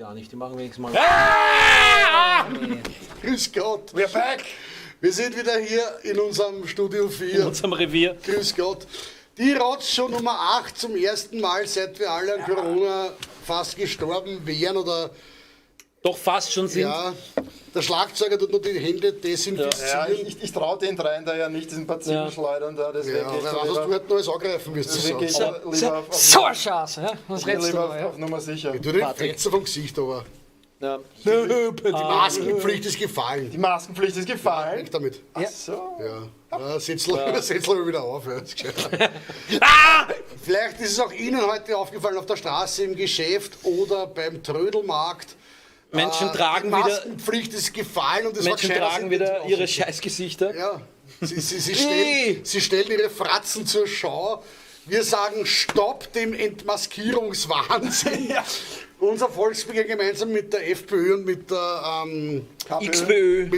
gar nicht. Die machen wenigstens mal. Grüß Gott. We're back! Wir sind wieder hier in unserem Studio 4. In unserem Revier. Grüß Gott. Die Rotzshow Nummer 8 zum ersten Mal, seit wir alle an Corona fast gestorben wären oder Doch fast schon sind. ja, der Schlagzeuger tut nur die Hände desinfizieren. Ja, ich traue den dreien da ja nicht, diesen Bazillenschleudern da, deswegen Ja, gehe ich wer da weiß, was du lieber, heute noch alles angreifen wirst. deswegen gehe ich So. da lieber auf, auf, So ein Schatz, ja? Was ich gehe redest du lieber da? auf, Ja? auf Nummer sicher. Ich tue den Fetzer vom Gesicht, aber Ja. die Maskenpflicht ist gefallen. Die Maskenpflicht ist gefallen. Weg damit. Ach so. Ja, ja setz mal wieder auf. Ja. Ist gescheit. Ah! Vielleicht ist es auch Ihnen heute aufgefallen auf der Straße, im Geschäft oder beim Trödelmarkt. Menschen tragen Die wieder, Maskenpflicht ist gefallen und es war Menschen gescheit, dass tragen sie wieder nicht ihre draußen Scheißgesichter. sind. Ja, sie stellen ihre Fratzen zur Schau. Wir sagen Stopp dem Entmaskierungswahnsinn. Unser Volksbegehren gemeinsam mit der FPÖ und mit der, KPÖ. XPÖ.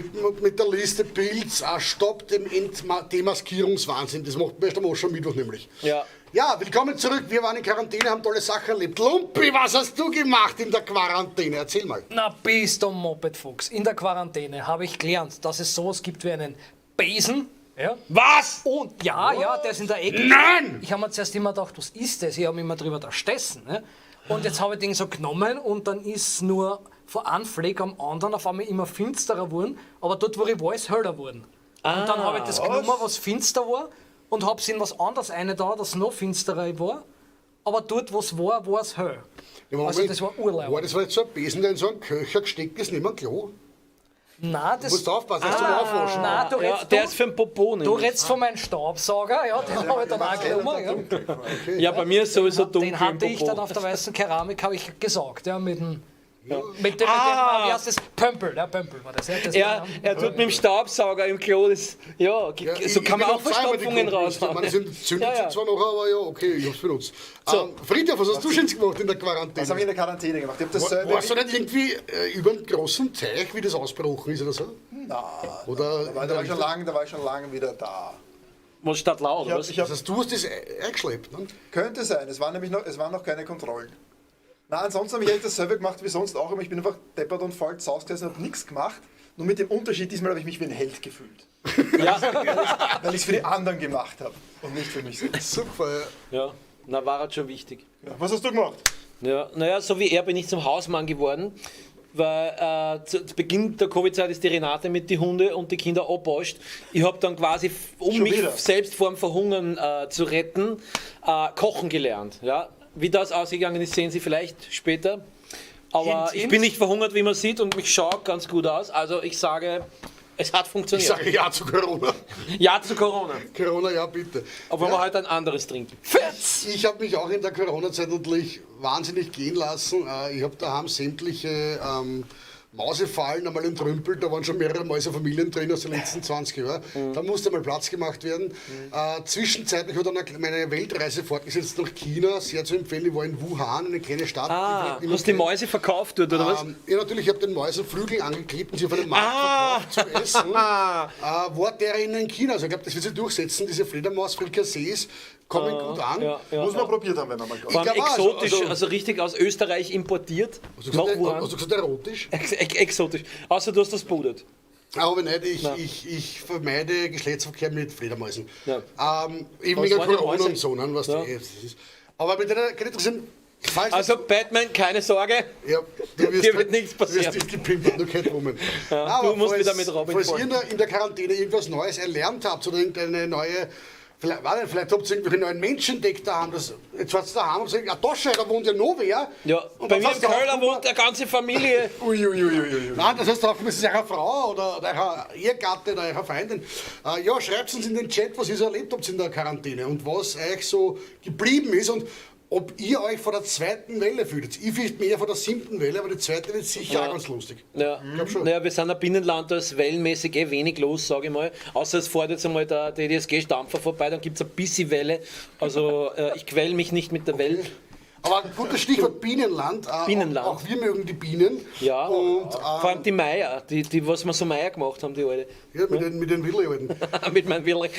mit der Liste Pilz, Stopp dem Entma Demaskierungswahnsinn. Das macht man erst am Aschermittwoch nämlich. Ja. Ja, willkommen zurück. Wir waren in Quarantäne, haben tolle Sachen erlebt. Lumpi, was hast du gemacht in der Quarantäne? Erzähl mal. Na, bist du Moped Fuchs. In der Quarantäne habe ich gelernt, dass es sowas gibt wie einen Besen. Ja? Was? Und ja, ja, der ist in der Ecke. Nein! Ich habe mir zuerst immer gedacht, was ist das? Ich habe immer drüber da stessen. Ne? Und jetzt habe ich den so genommen und dann ist nur von einem Fleck am anderen auf einmal immer finsterer geworden. Aber dort, wo ich war, ist heller geworden. Und dann habe ich das genommen, was finster war, und habe es in was anderes eine da, das noch finsterer war. Aber dort, wo es war, war es hell. Ja, Also Moment. das war Urlaub. War das war jetzt so ein Besen, der in so einem Köcher gesteckt ist, neben dem Klo? Nein, das. Du musst aufpassen, dass du aufwaschen. Nein, du Ja, redest, der du, ist für den Popo du nämlich. redest von meinem Staubsauger, ja, den habe ich dann auch genommen. Ja. Ja, bei mir ist sowieso dunkel Den hatte im ich Popo. dann auf der weißen Keramik, habe ich gesaugt, ja, mit dem. Mit dem, Ah. wie heißt das? Pömpel, ja, Pömpel war das. Ja, das Er, er tut mit dem Staubsauger im Klo, das, ja, Ja, so kann man ich auch benutze einmal die Verstopfungen Klobürste. raushauen. Ich meine, sie zündet Ja, ja. sie zwar noch, aber ja, okay, ich hab's benutzt. So. Friedhof, was hast du schon gemacht in der Quarantäne? Was habe ich in der Quarantäne gemacht? Ich habe dasselbe. Warst du nicht irgendwie über einen großen Teich, wie das ausgebrochen ist oder so? Nein, Oder da war ich schon lange, da war ich schon lange wieder da. Was statt laut, Ich oder hab, was? ich hab, Das heißt, du hast das eingeschleppt, ne? könnte sein, es waren nämlich noch, es waren noch keine Kontrollen. Na, ansonsten habe ich eigentlich dasselbe gemacht wie sonst auch immer. Ich bin einfach deppert und faul zu Hause gesessen und habe nichts gemacht. Nur mit dem Unterschied, diesmal habe ich mich wie ein Held gefühlt. Ja. Weil ich es für die anderen gemacht habe und nicht für mich selbst. Super, ja. Ja, na, war halt schon wichtig. Ja, was hast du gemacht? Ja, naja, so wie er bin ich zum Hausmann geworden, weil zu Beginn der Covid-Zeit ist die Renate mit die Hunde und die Kinder abbauscht. Ich habe dann quasi, um Schon mich wieder? selbst vor dem Verhungern zu retten, kochen gelernt. Ja? Wie das ausgegangen ist, sehen Sie vielleicht später. Aber Hint, ich hint. bin nicht verhungert, wie man sieht, und mich schaut ganz gut aus. Also ich sage, es hat Ich funktioniert. sage ja zu Corona. Ja zu Corona. Corona, ja, bitte. Obwohl ja, wir heute ein anderes trinken. Fürz! Ich habe mich auch in der Corona-Zeit natürlich wahnsinnig gehen lassen. Ich habe daheim sämtliche Mausefallen einmal entrümpelt. Da waren schon mehrere Mäusefamilien drin aus den letzten 20 Jahren. Da musste mal Platz gemacht werden. Zwischenzeitlich hat dann meine Weltreise fortgesetzt nach China. Sehr zu empfehlen. Ich war in Wuhan, eine kleine Stadt. die Ah, vielleicht niemand hast die kennt. Mäuse verkauft dort, oder was? Ja, natürlich, ich habe den Mäusen Flügel angeklebt und sie auf einem Markt Ah. verkauft zum Essen. War der in China. Also ich glaube, das wird sich durchsetzen. Diese Fledermaus-Frikassees kommen gut an. Ja, ja. Muss man probiert haben, wenn man mal geht. Vor allem Ich glaub auch, also- exotisch, also, also- richtig aus Österreich importiert. Hast du Nach gesagt, Wuhan. hast du gesagt erotisch? Exotisch. Außer du hast das budet. Aber nicht, ich vermeide Geschlechtsverkehr mit Fledermäusen. Ja. Eben Was wegen waren die Corona Mäuse? und so, ne, was Ja. die, das ist. Aber mit einer kann ich interessieren, falls Also Batman, keine Sorge. ja, du wirst, dir wird nichts passieren. Du wirst nicht gepimpert, nur Catwoman. Ja, Aber du musst wieder mit Robin Falls ihr folgen. in der Quarantäne irgendwas Neues erlernt habt oder irgendeine neue, vielleicht, warte, vielleicht habt ihr irgendwelche neuen Menschen entdeckt daheim. Das, jetzt wart ihr daheim und sagt, ah, Tosche, da wohnt ja noch wer. Ja, Und bei dann mir im sagst du Keller auch, wohnt eine ganze Familie. Uiuiuiui. Nein, das heißt auch, es ist eure Frau oder euer Ehegatte oder eure Freundin. Ja, schreibt uns in den Chat, was ihr so erlebt habt in der Quarantäne und was euch so geblieben ist und ob ihr euch vor der zweiten Welle fühlt. Ich fürchte mehr vor der siebten Welle, aber die zweite wird sicher Ja. auch ganz lustig. Ja. Glaub schon. Naja, wir sind ein Binnenland, da ist wellenmäßig eh wenig los, sage ich mal. Außer es fährt jetzt einmal der DDSG-Stampfer vorbei, dann gibt es ein bisschen Welle. Also ich quäl mich nicht mit der Welle. Aber gutes Stichwort Bienenland. Bienenland. Auch wir mögen die Bienen. Ja, Und, vor allem die Meier, die was wir so Meier gemacht haben, die alte. Ja, mit den Willi-Alten. Mit meinem Willi.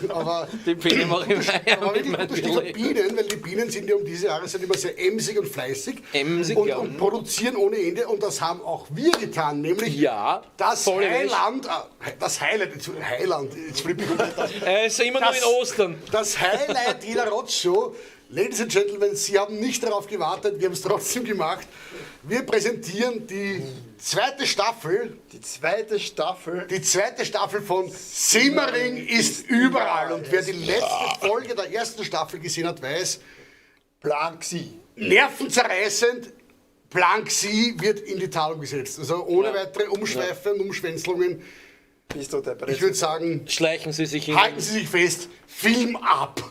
Aber, Die Biene mache ich Meier aber mit wirklich meinem gutes Stichwort Willi. Bienen, weil die Bienen sind ja um diese Jahreszeit immer sehr emsig und fleißig. Emsig, und, ja. und produzieren ohne Ende. Und das haben auch wir getan, nämlich Ja, das volle Wäsche. Heiland, das Highlight, Heiland, jetzt flippe ich komplett aus. Es ist immer noch in Ostern. Das Highlight jeder Rotzshow. Ladies and Gentlemen, Sie haben nicht darauf gewartet, wir haben es trotzdem gemacht. Wir präsentieren die zweite Staffel, Die zweite Staffel. die zweite Staffel von Simmering ist überall. Und wer die letzte Folge der ersten Staffel gesehen hat, weiß, Plan Xi. nervenzerreißend, Plan Xi wird in die Tat umgesetzt. Also ohne weitere Umschweife und Umschwänzelungen. Bist du deppert. Ich würde sagen, Schleichen Sie sich hin. halten Sie sich fest, Film ab!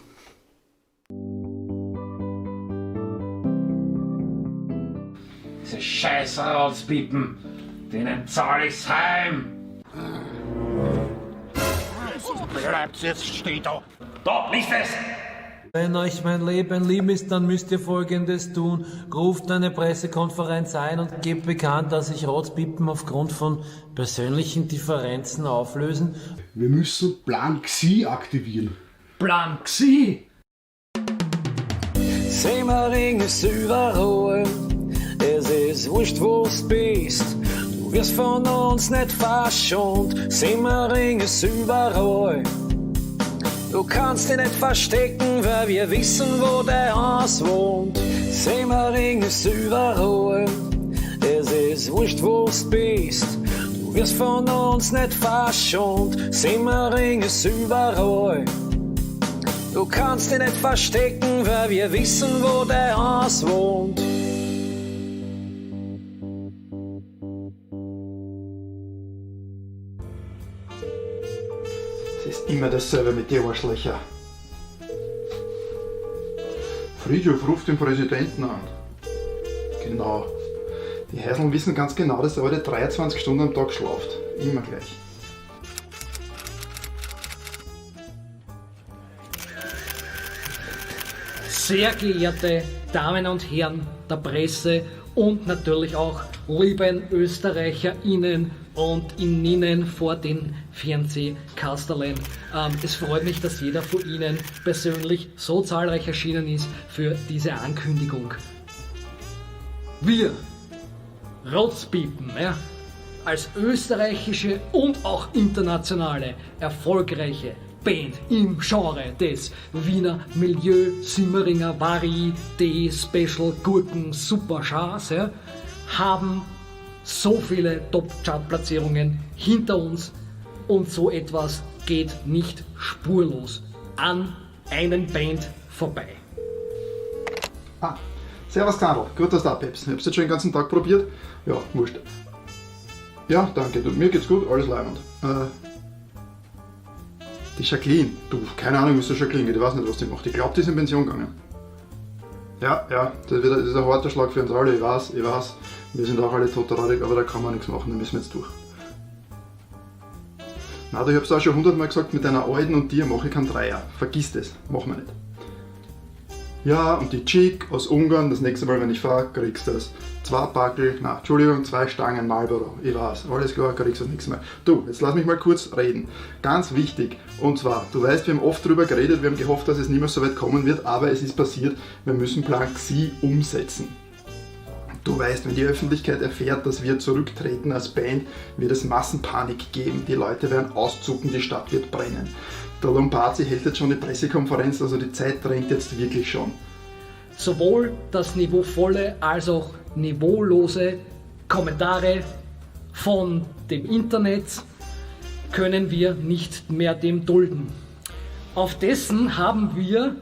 Diese scheiß Rotzpiepen, denen zahl ich's heim. Bleibt jetzt stehen da. Da, nicht fest! Wenn euch mein Leben lieb ist, dann müsst ihr Folgendes tun. Ruft eine Pressekonferenz ein und gebt bekannt, dass sich Rotzpippen aufgrund von persönlichen Differenzen auflösen. Wir müssen Plan Xi aktivieren. Plan Xi! Semmering ist überall, es ist wurscht, wo's bist. Du wirst von uns nicht verschont. Semmering ist überall. Du kannst dich nicht verstecken, weil wir wissen, wo dein Haus wohnt. Semmering ist überall, es ist wurscht, wo's bist. Du wirst von uns nicht verschont. Semmering ist überall. Du kannst dich nicht verstecken, weil wir wissen, wo dein Haus wohnt. Es ist immer dasselbe mit dir, Arschlöcher. Friedhof ruft den Präsidenten an. Genau. Die Häseln wissen ganz genau, dass der Alte 23 Stunden am Tag schlaft. Immer gleich. Sehr geehrte Damen und Herren der Presse und natürlich auch lieben ÖsterreicherInnen und Inninnen vor den Fernsehkasterlen. Es freut mich, dass jeder von Ihnen persönlich so zahlreich erschienen ist für diese Ankündigung. Wir, Rotzpiepen, ja, als österreichische und auch internationale erfolgreiche Band im Genre des Wiener Milieu Simmeringer Varieté Special Gurken Super Schas, ja, haben so viele Top-Chart-Platzierungen hinter uns und so etwas geht nicht spurlos an einen Band vorbei. Ah, servus Karl, gut, dass du da bist. Ich hab's jetzt schon den ganzen Tag probiert. Ja, wurscht. Ja, danke, du, mir geht's gut, alles leibend. Die Jacqueline, du, keine Ahnung, was der Jacqueline geht, ich weiß nicht, was die macht. Ich glaub, die ist in Pension gegangen. Ja, ja, das ist ein harter Schlag für uns alle, ich weiß, ich weiß. Wir sind auch alle todtraurig, aber da kann man nichts machen, da müssen wir jetzt durch. Na, du, ich hab's auch schon 100-mal gesagt, mit deiner Alten und dir mache ich keinen Dreier. Vergiss das, machen wir nicht. Ja, und die Chick aus Ungarn, das nächste Mal, wenn ich fahre, kriegst du das. 2 Packel, na, Entschuldigung, 2 Stangen Marlboro. Ich weiß, alles klar, kriegst du das nächste Mal. Du, jetzt lass mich mal kurz reden. Ganz wichtig, und zwar, du weißt, wir haben oft drüber geredet, wir haben gehofft, dass es nicht mehr so weit kommen wird, aber es ist passiert, wir müssen Plan Xi umsetzen. Du weißt, wenn die Öffentlichkeit erfährt, dass wir zurücktreten als Band, wird es Massenpanik geben, die Leute werden auszucken, die Stadt wird brennen. Der Lombarzi hält jetzt schon die Pressekonferenz, also die Zeit drängt jetzt wirklich schon. Sowohl das niveauvolle als auch niveaulose Kommentare von dem Internet können wir nicht mehr dem dulden. Auf dessen haben wir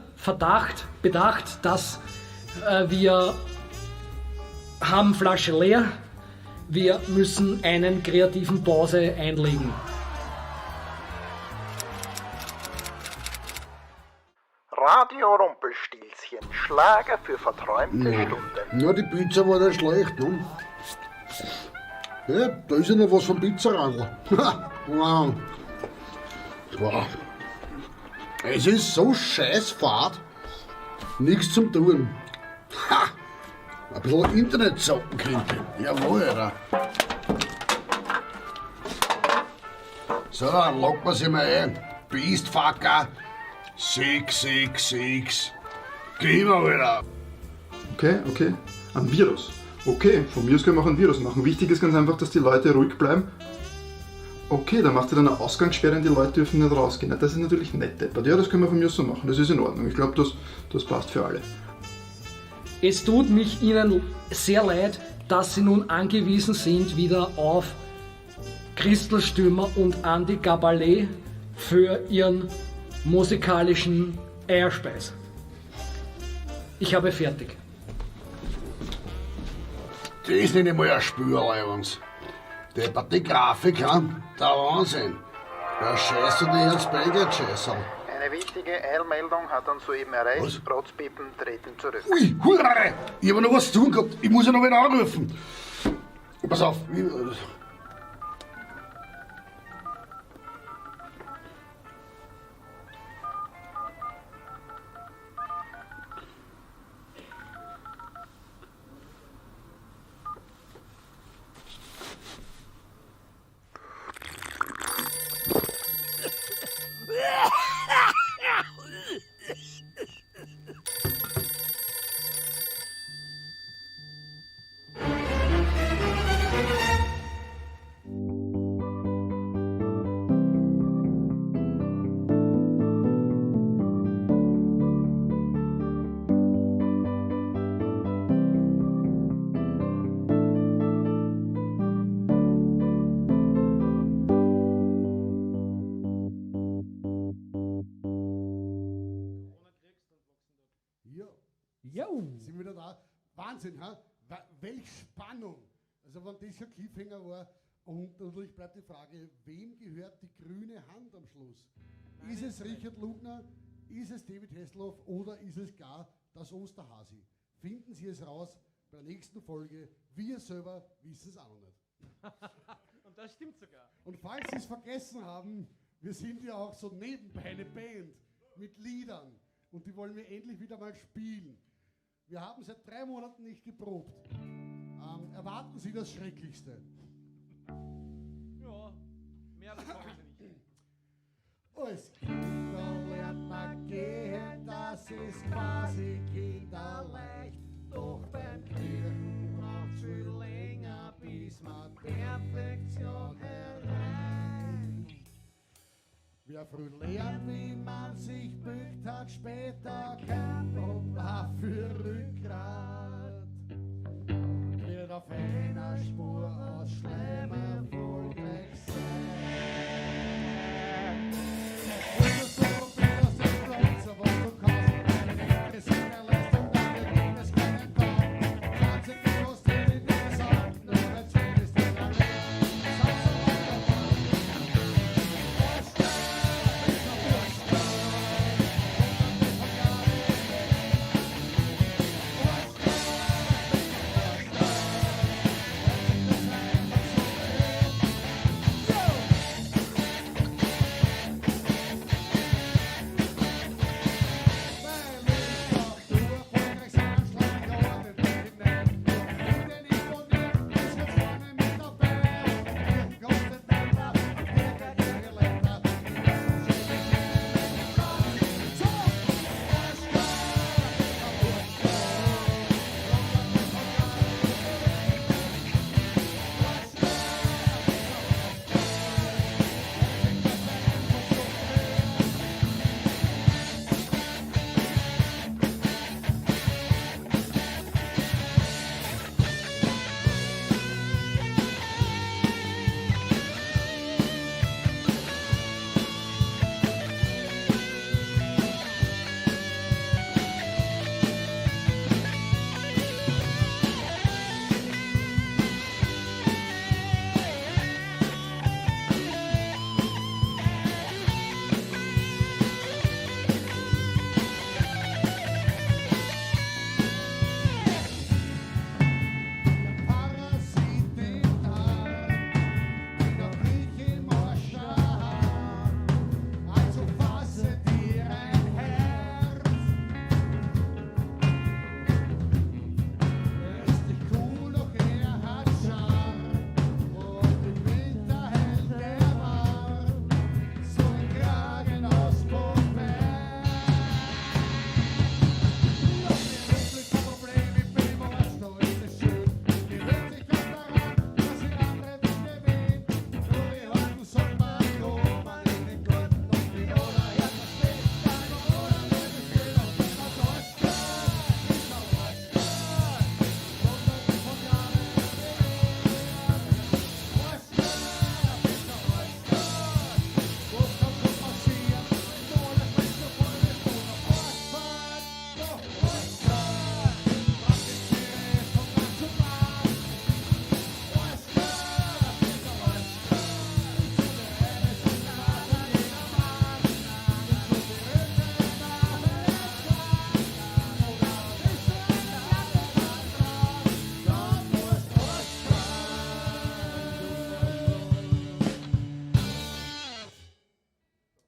bedacht, dass wir haben Flasche leer, wir müssen einen kreativen Pause einlegen. Radio Rumpelstilzchen, Schlager für verträumte Stunden. Ja, die Pizza war nicht schlecht, ne? Ja, da ist ja noch was vom Pizzaradl. Wow. Wow. Es ist so scheiß fad. Nichts zum Tun. Ein bisschen Internet zocken könnte. Jawohl, Alter. So, dann loggt man sich mal ein. Beastfucker 666. Geh mal wieder. Okay, okay. Ein Virus. Okay, von mir aus können wir auch ein Virus machen. Wichtig ist ganz einfach, dass die Leute ruhig bleiben. Okay, dann macht ihr dann eine Ausgangssperre und die Leute dürfen nicht rausgehen. Na, das ist natürlich nett, deppert. Ja, das können wir von mir aus so machen. Das ist in Ordnung. Ich glaube, das passt für alle. Es tut mich Ihnen sehr leid, dass Sie nun angewiesen sind wieder auf Christel Stürmer und Andy Gabale für Ihren musikalischen Eierspeis. Ich habe fertig. Das ist nicht einmal ein Spürleibens. Die, die Grafik, hm? Der Wahnsinn. Der Scheiß und nicht ans Bein geht, Scheißerl. Eine wichtige Eilmeldung hat uns soeben erreicht. Was? Protzpipen treten zurück. Ui, Hurra! Ich habe noch was zu tun gehabt. Ich muss ja noch wen anrufen. Pass auf. Ja, Jo! sind wieder da. Wahnsinn, ha? Welch Spannung! Also wenn das schon Cliffhanger war, und natürlich bleibt die Frage, wem gehört die grüne Hand am Schluss? Ist es Richard Lugner, ist es David Hasselhoff oder ist es gar das Osterhasi? Finden Sie es raus bei der nächsten Folge. Wir selber wissen es auch noch nicht. Und das stimmt sogar. Und falls Sie es vergessen haben, wir sind ja auch so nebenbei eine Band mit Liedern und die wollen wir endlich wieder mal spielen. Wir haben seit 3 Monaten nicht geprobt. Erwarten Sie das Schrecklichste. Ja, mehr bekommen Sie nicht. Als Kinder lernt man gehen, das ist quasi kinderleicht. Doch beim Kriechen braucht's viel länger, bis man Perfektion erreicht. Wer früh lernt, wie man sich bückt, hat später kein Problem für Rückgrat. Wird auf einer Spur aus Schleim erfolgreich sein.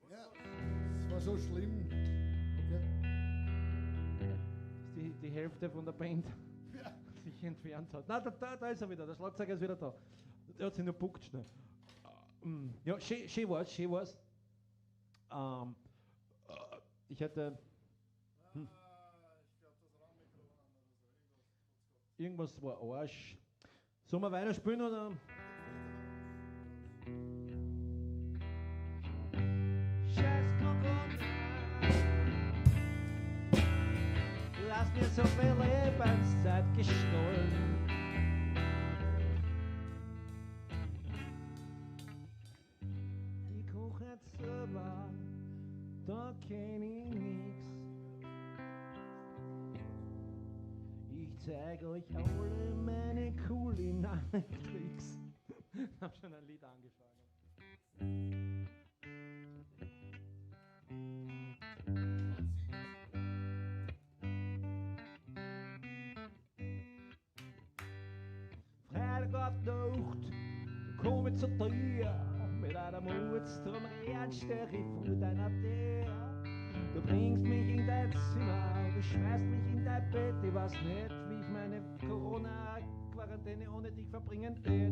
Ja, es war so schlimm. Okay. Die Hälfte von der Band sich entfernt hat. Na, da ist er wieder, der Schlagzeuger ist wieder da. Der hat sich nur gebuckt schnell. Ja, schön war's, schön war's. Ich hätte. Irgendwas war Arsch. Sollen wir weiterspielen oder? Scheiß Corona. Lass mir so viel Lebenszeit gestohlen. Ich koch jetzt selber, da kenn ich nix. Ich zeig euch alle meine Kulinartricks. Ich hab schon ein Lied angefangen. Freitag auf die Nacht, da komm ich zu dir. Mit einer Mutstrom steh ich vor deiner Tür. Du bringst mich in dein Zimmer, du schmeißt mich in dein Bett. Ich weiß nicht, wie ich meine Corona-Quarantäne ohne dich verbringen tät.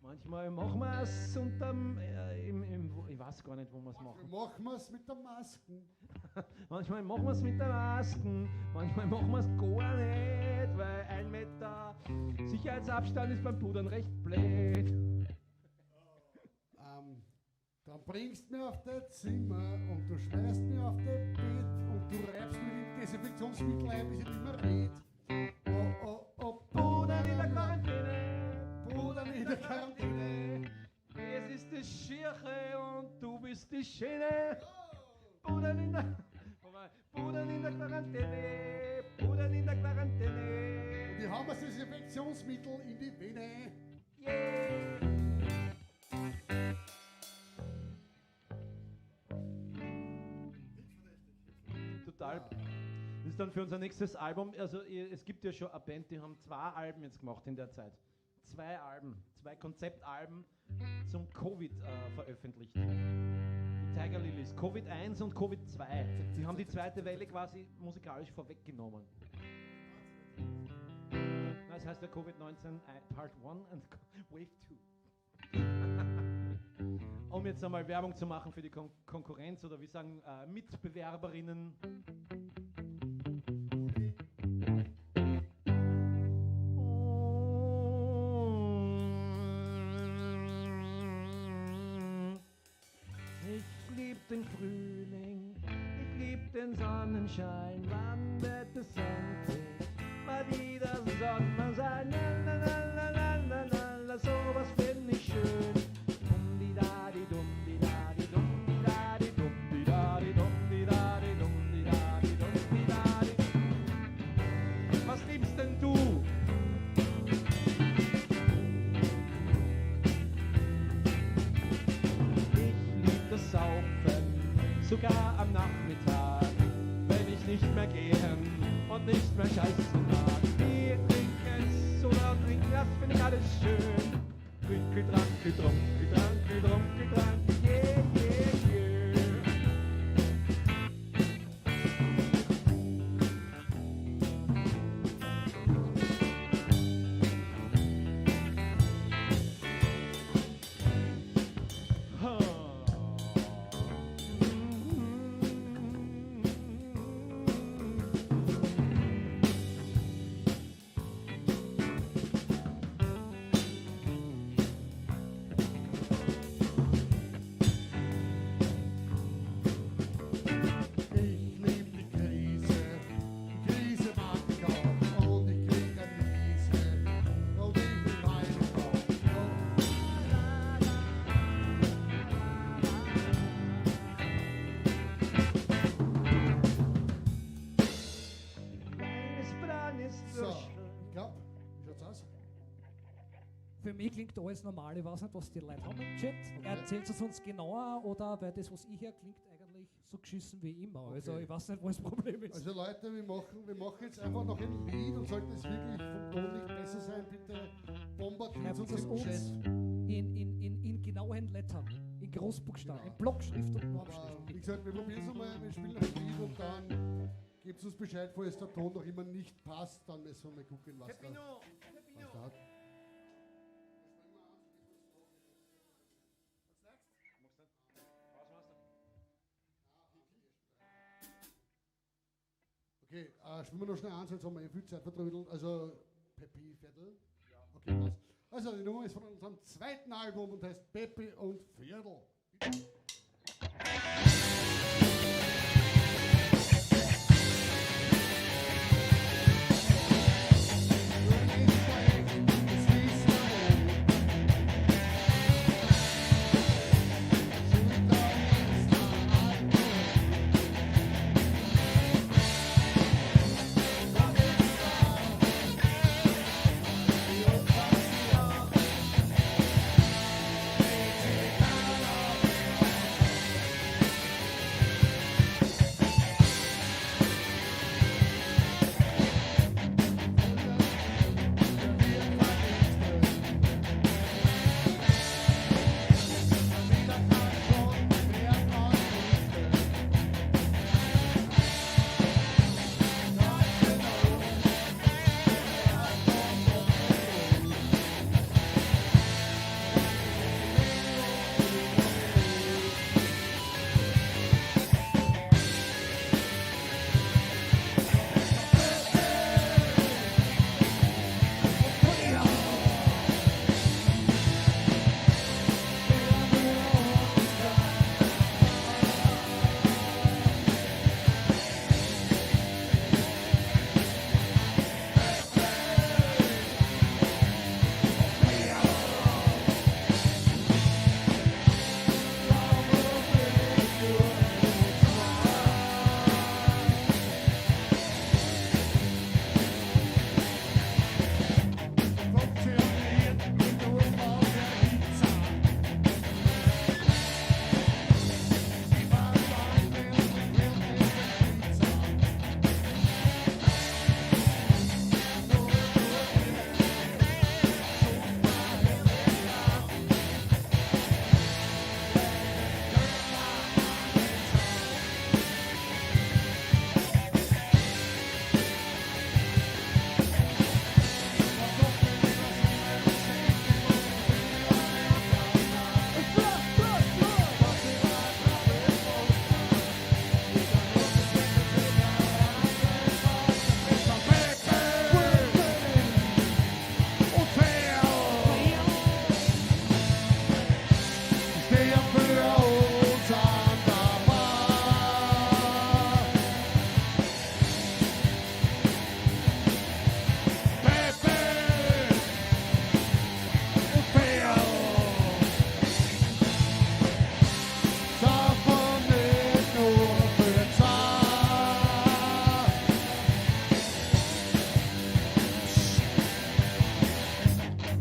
Manchmal machen wir's unterm, ich weiß gar nicht, wo wir's machen. Machen wir's mit der Masken. Manchmal machen wir's mit der Masken, manchmal machen wir's gar nicht, weil 1 Meter Sicherheitsabstand ist beim Pudern recht blöd. Dann bringst du mich auf dein Zimmer und du schmeißt mich auf dein Bett und du reibst mich mit Desinfektionsmittel ein, bis ich nicht mehr red. Oh, oh, oh, Pudern in der Quarantäne, Pudern in der Quarantäne. Es ist die Schirche und du bist die Schöne. Pudern in der, Pudern in der Quarantäne, Pudern in der Quarantäne. Und ich hau mir das Desinfektionsmittel in die Vene. Yeah. Total. Das ist dann für unser nächstes Album, also es gibt ja schon eine Band, die haben 2 Alben jetzt gemacht in der Zeit. 2 Alben, 2 Konzeptalben zum Covid veröffentlicht. Die Tiger Lillies, Covid 1 und Covid 2. Die haben die zweite Welle quasi musikalisch vorweggenommen. Na, das heißt ja Covid-19 Part 1 und Wave 2. Um jetzt einmal Werbung zu machen für die Konkurrenz oder wir sagen Mitbewerberinnen. Ich lieb den Frühling, ich lieb den Sonnenschein, wann wird es endlich mal wieder Sommer sein? La, la, la, la, la, la, la, sowas find ich schön. Dum di da di dum di da di dum di da di dum di da di dum di da di dum di da di dum di da di. Was liebst denn du? Ich lieb das Saufen, sogar am Nachmittag, wenn ich nicht mehr gehen und nicht mehr scheißen mag. Bier trinken, Soda trinken, das find ich alles schön. Trinke, tranke, trunke, tranke, trunke, tranke, yeah, yeah, yeah. mich klingt alles normal. Ich weiß nicht, was die Leute haben im Chat. Erzählt es uns genauer oder weil das, was ich her klingt eigentlich so geschissen wie immer. Also ich weiß nicht, wo das Problem ist. Also Leute, wir machen jetzt einfach noch ein Lied und sollte es wirklich vom Ton nicht besser sein, bitte bombardiert Schreibt uns es im uns Chat. in genauen Lettern, in Großbuchstaben, in Blockschrift und Normschrift. Aber wie gesagt, wir probieren es einmal, wir spielen ein Lied und dann gebt uns Bescheid, falls der Ton noch immer nicht passt, dann müssen wir mal gucken, was da hat. Okay, spielen wir noch schnell eins, jetzt haben wir eh viel Zeit vertrödelt. Also, Peppi Viertel? Ja. Okay, passt. Also, die Nummer ist von unserem zweiten Album und heißt Peppi und Viertel.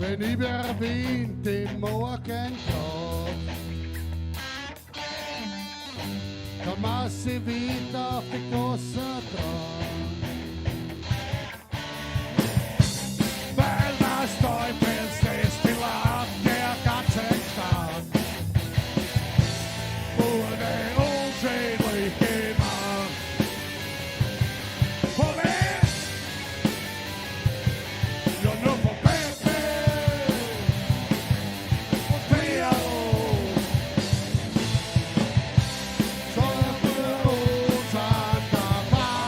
Wenn über Wind im Morgen grad, dann mach ich wieder auf die Gasse dran. Weil das Teufelsdestillat der ganzen Stadt wurde unschädlich gemacht. Von wem? Ja, nur von Pepe und Theo. Für uns an der Bar.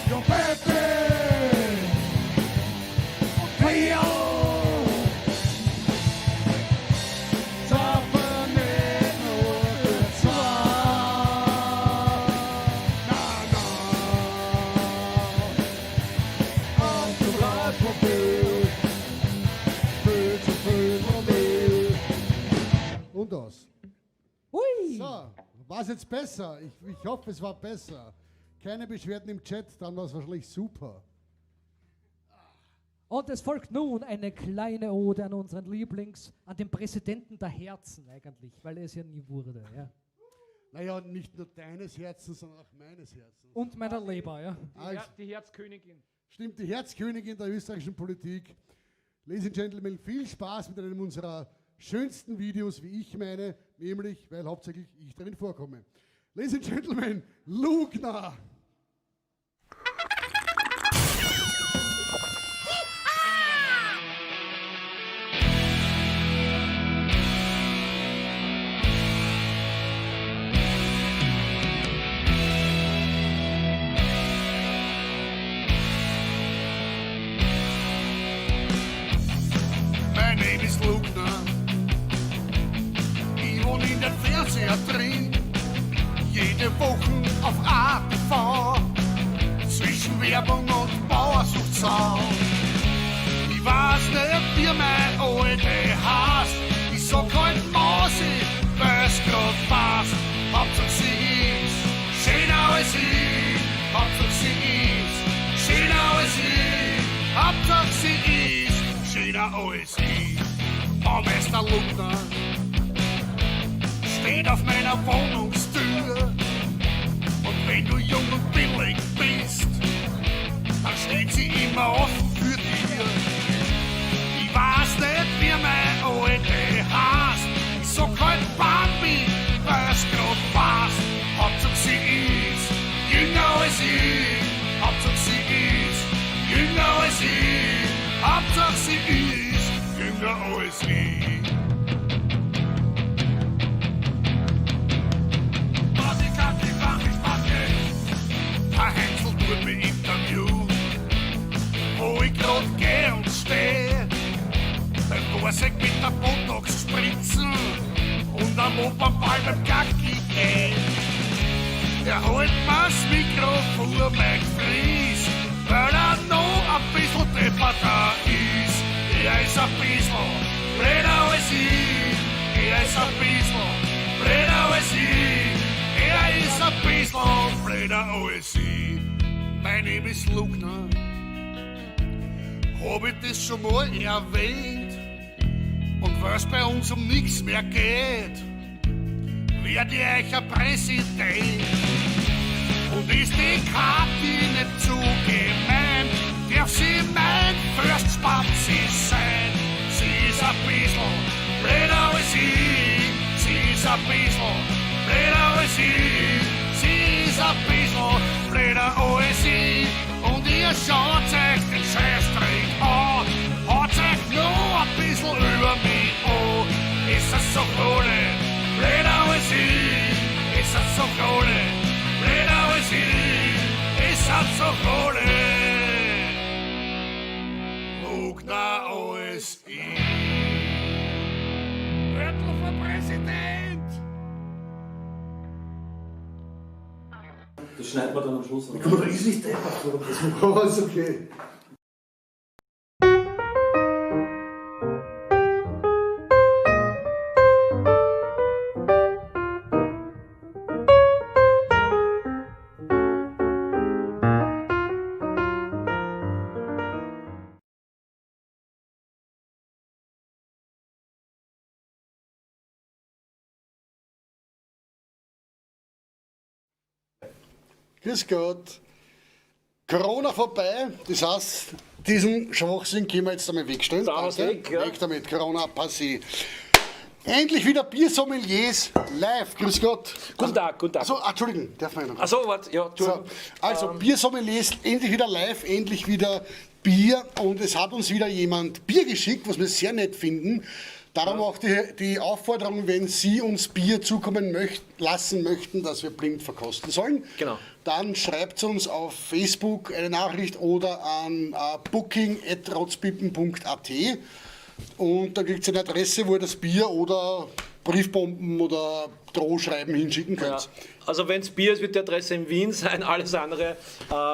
Ja, Pepe und Theo. Saufen nicht nur für zwei. Na, na. Und du bleibst mir viel, viel zu viel von mir. Und aus. Ui! So, war's jetzt besser? Ich hoffe, es war besser. Keine Beschwerden im Chat, dann war es wahrscheinlich super. Und es folgt nun eine kleine Ode an unseren Lieblings, an den Präsidenten der Herzen eigentlich, weil er es ja nie wurde. Ja. Naja, nicht nur deines Herzens, sondern auch meines Herzens. Und meiner Leber, ja. Also, Die Herzkönigin. stimmt, die Herzkönigin der österreichischen Politik. Ladies and Gentlemen, viel Spaß mit einem unserer schönsten Videos, wie ich meine, nämlich, weil hauptsächlich ich darin vorkomme. Ladies and Gentlemen, Lugner! My name is Lugner. Ich wohne in den Fernseher drin. Jede Woche auf ATV. Zwischen Werbung und Bauersuchtsaal. Ich weiß nicht, wie mein Alte heißt. Ich sag halt Mausi, weil's grad passt. Hauptsache sie ist schöner als ich. Hauptsache sie ist schöner als ich. Hauptsache sie ist schöner als ich. Baumeister Lugner steht auf meiner Wohnungstür. Und wenn du jung und billig bist, dann steht sie immer offen für dir. Ich weiß nicht, wie mein Alte heißt. Ich sag halt Bambi, weil's grad passt. Hauptsache sie ist jünger als ich. Hauptsache sie ist jünger als ich. Hauptsache sie ist jünger als ich. Party, Kacke, Bambi, Spacke. Herr Heinzel tut mich interviewen, wo ich grad geh und steh. Beim Borsig mit der Botox spritzen und am Opernball beim Gacki gehen. Er holt mir's Mikro vor mein Fries, weil er noch ein bisschen depperter ist. Er ist ein bisschen blöder als ich, er ist ein bisschen blöder als ich, er ist ein bisschen blöder als ich. Mein Name ist Lugner, hab ich das schon mal erwähnt? Und weil's bei uns um nichts mehr geht, werd ich euch ein Präsident. Und ist die Kathi nicht zu gemein, darf sie mein First Spazi sein. Sie ist ein bisschen blöder als ich, sie ist ein bisschen blöder als ich, sie ist ein bisschen blöder als ich. Und ihr schaut euch den Scheißdreck an, haut euch nur ein bisschen über mich an. Ist das so cool, blöder als ich, ist das so cool, blöder als ich, ist das so cool. Lugner als ich. Hörtl für Präsident! Das schneidet man dann am Schluss. Gut, ist nicht deppert, aber ist okay. Grüß Gott. Corona vorbei, das heißt, diesen Schwachsinn können wir jetzt einmal wegstellen. Da haben's Danke. weg, ja. Weg damit, Corona, passé. Endlich wieder Biersommeliers live. Grüß Gott. Guten Tag, guten Tag. Achso, Entschuldigung, darf man ja noch. Achso, warte, ja, So, Entschuldigung. also Biersommeliers, endlich wieder live, endlich wieder Bier und es hat uns wieder jemand Bier geschickt, was wir sehr nett finden. Darum auch die Aufforderung, wenn Sie uns Bier zukommen lassen möchten, dass wir blind verkosten sollen, Genau. dann schreibt uns auf Facebook eine Nachricht oder an booking.rotzpippen.at und da kriegt ihr eine Adresse, wo ihr das Bier oder Briefbomben oder Drohschreiben hinschicken Ja. könnt. Also wenn es Bier ist, wird die Adresse in Wien sein, alles andere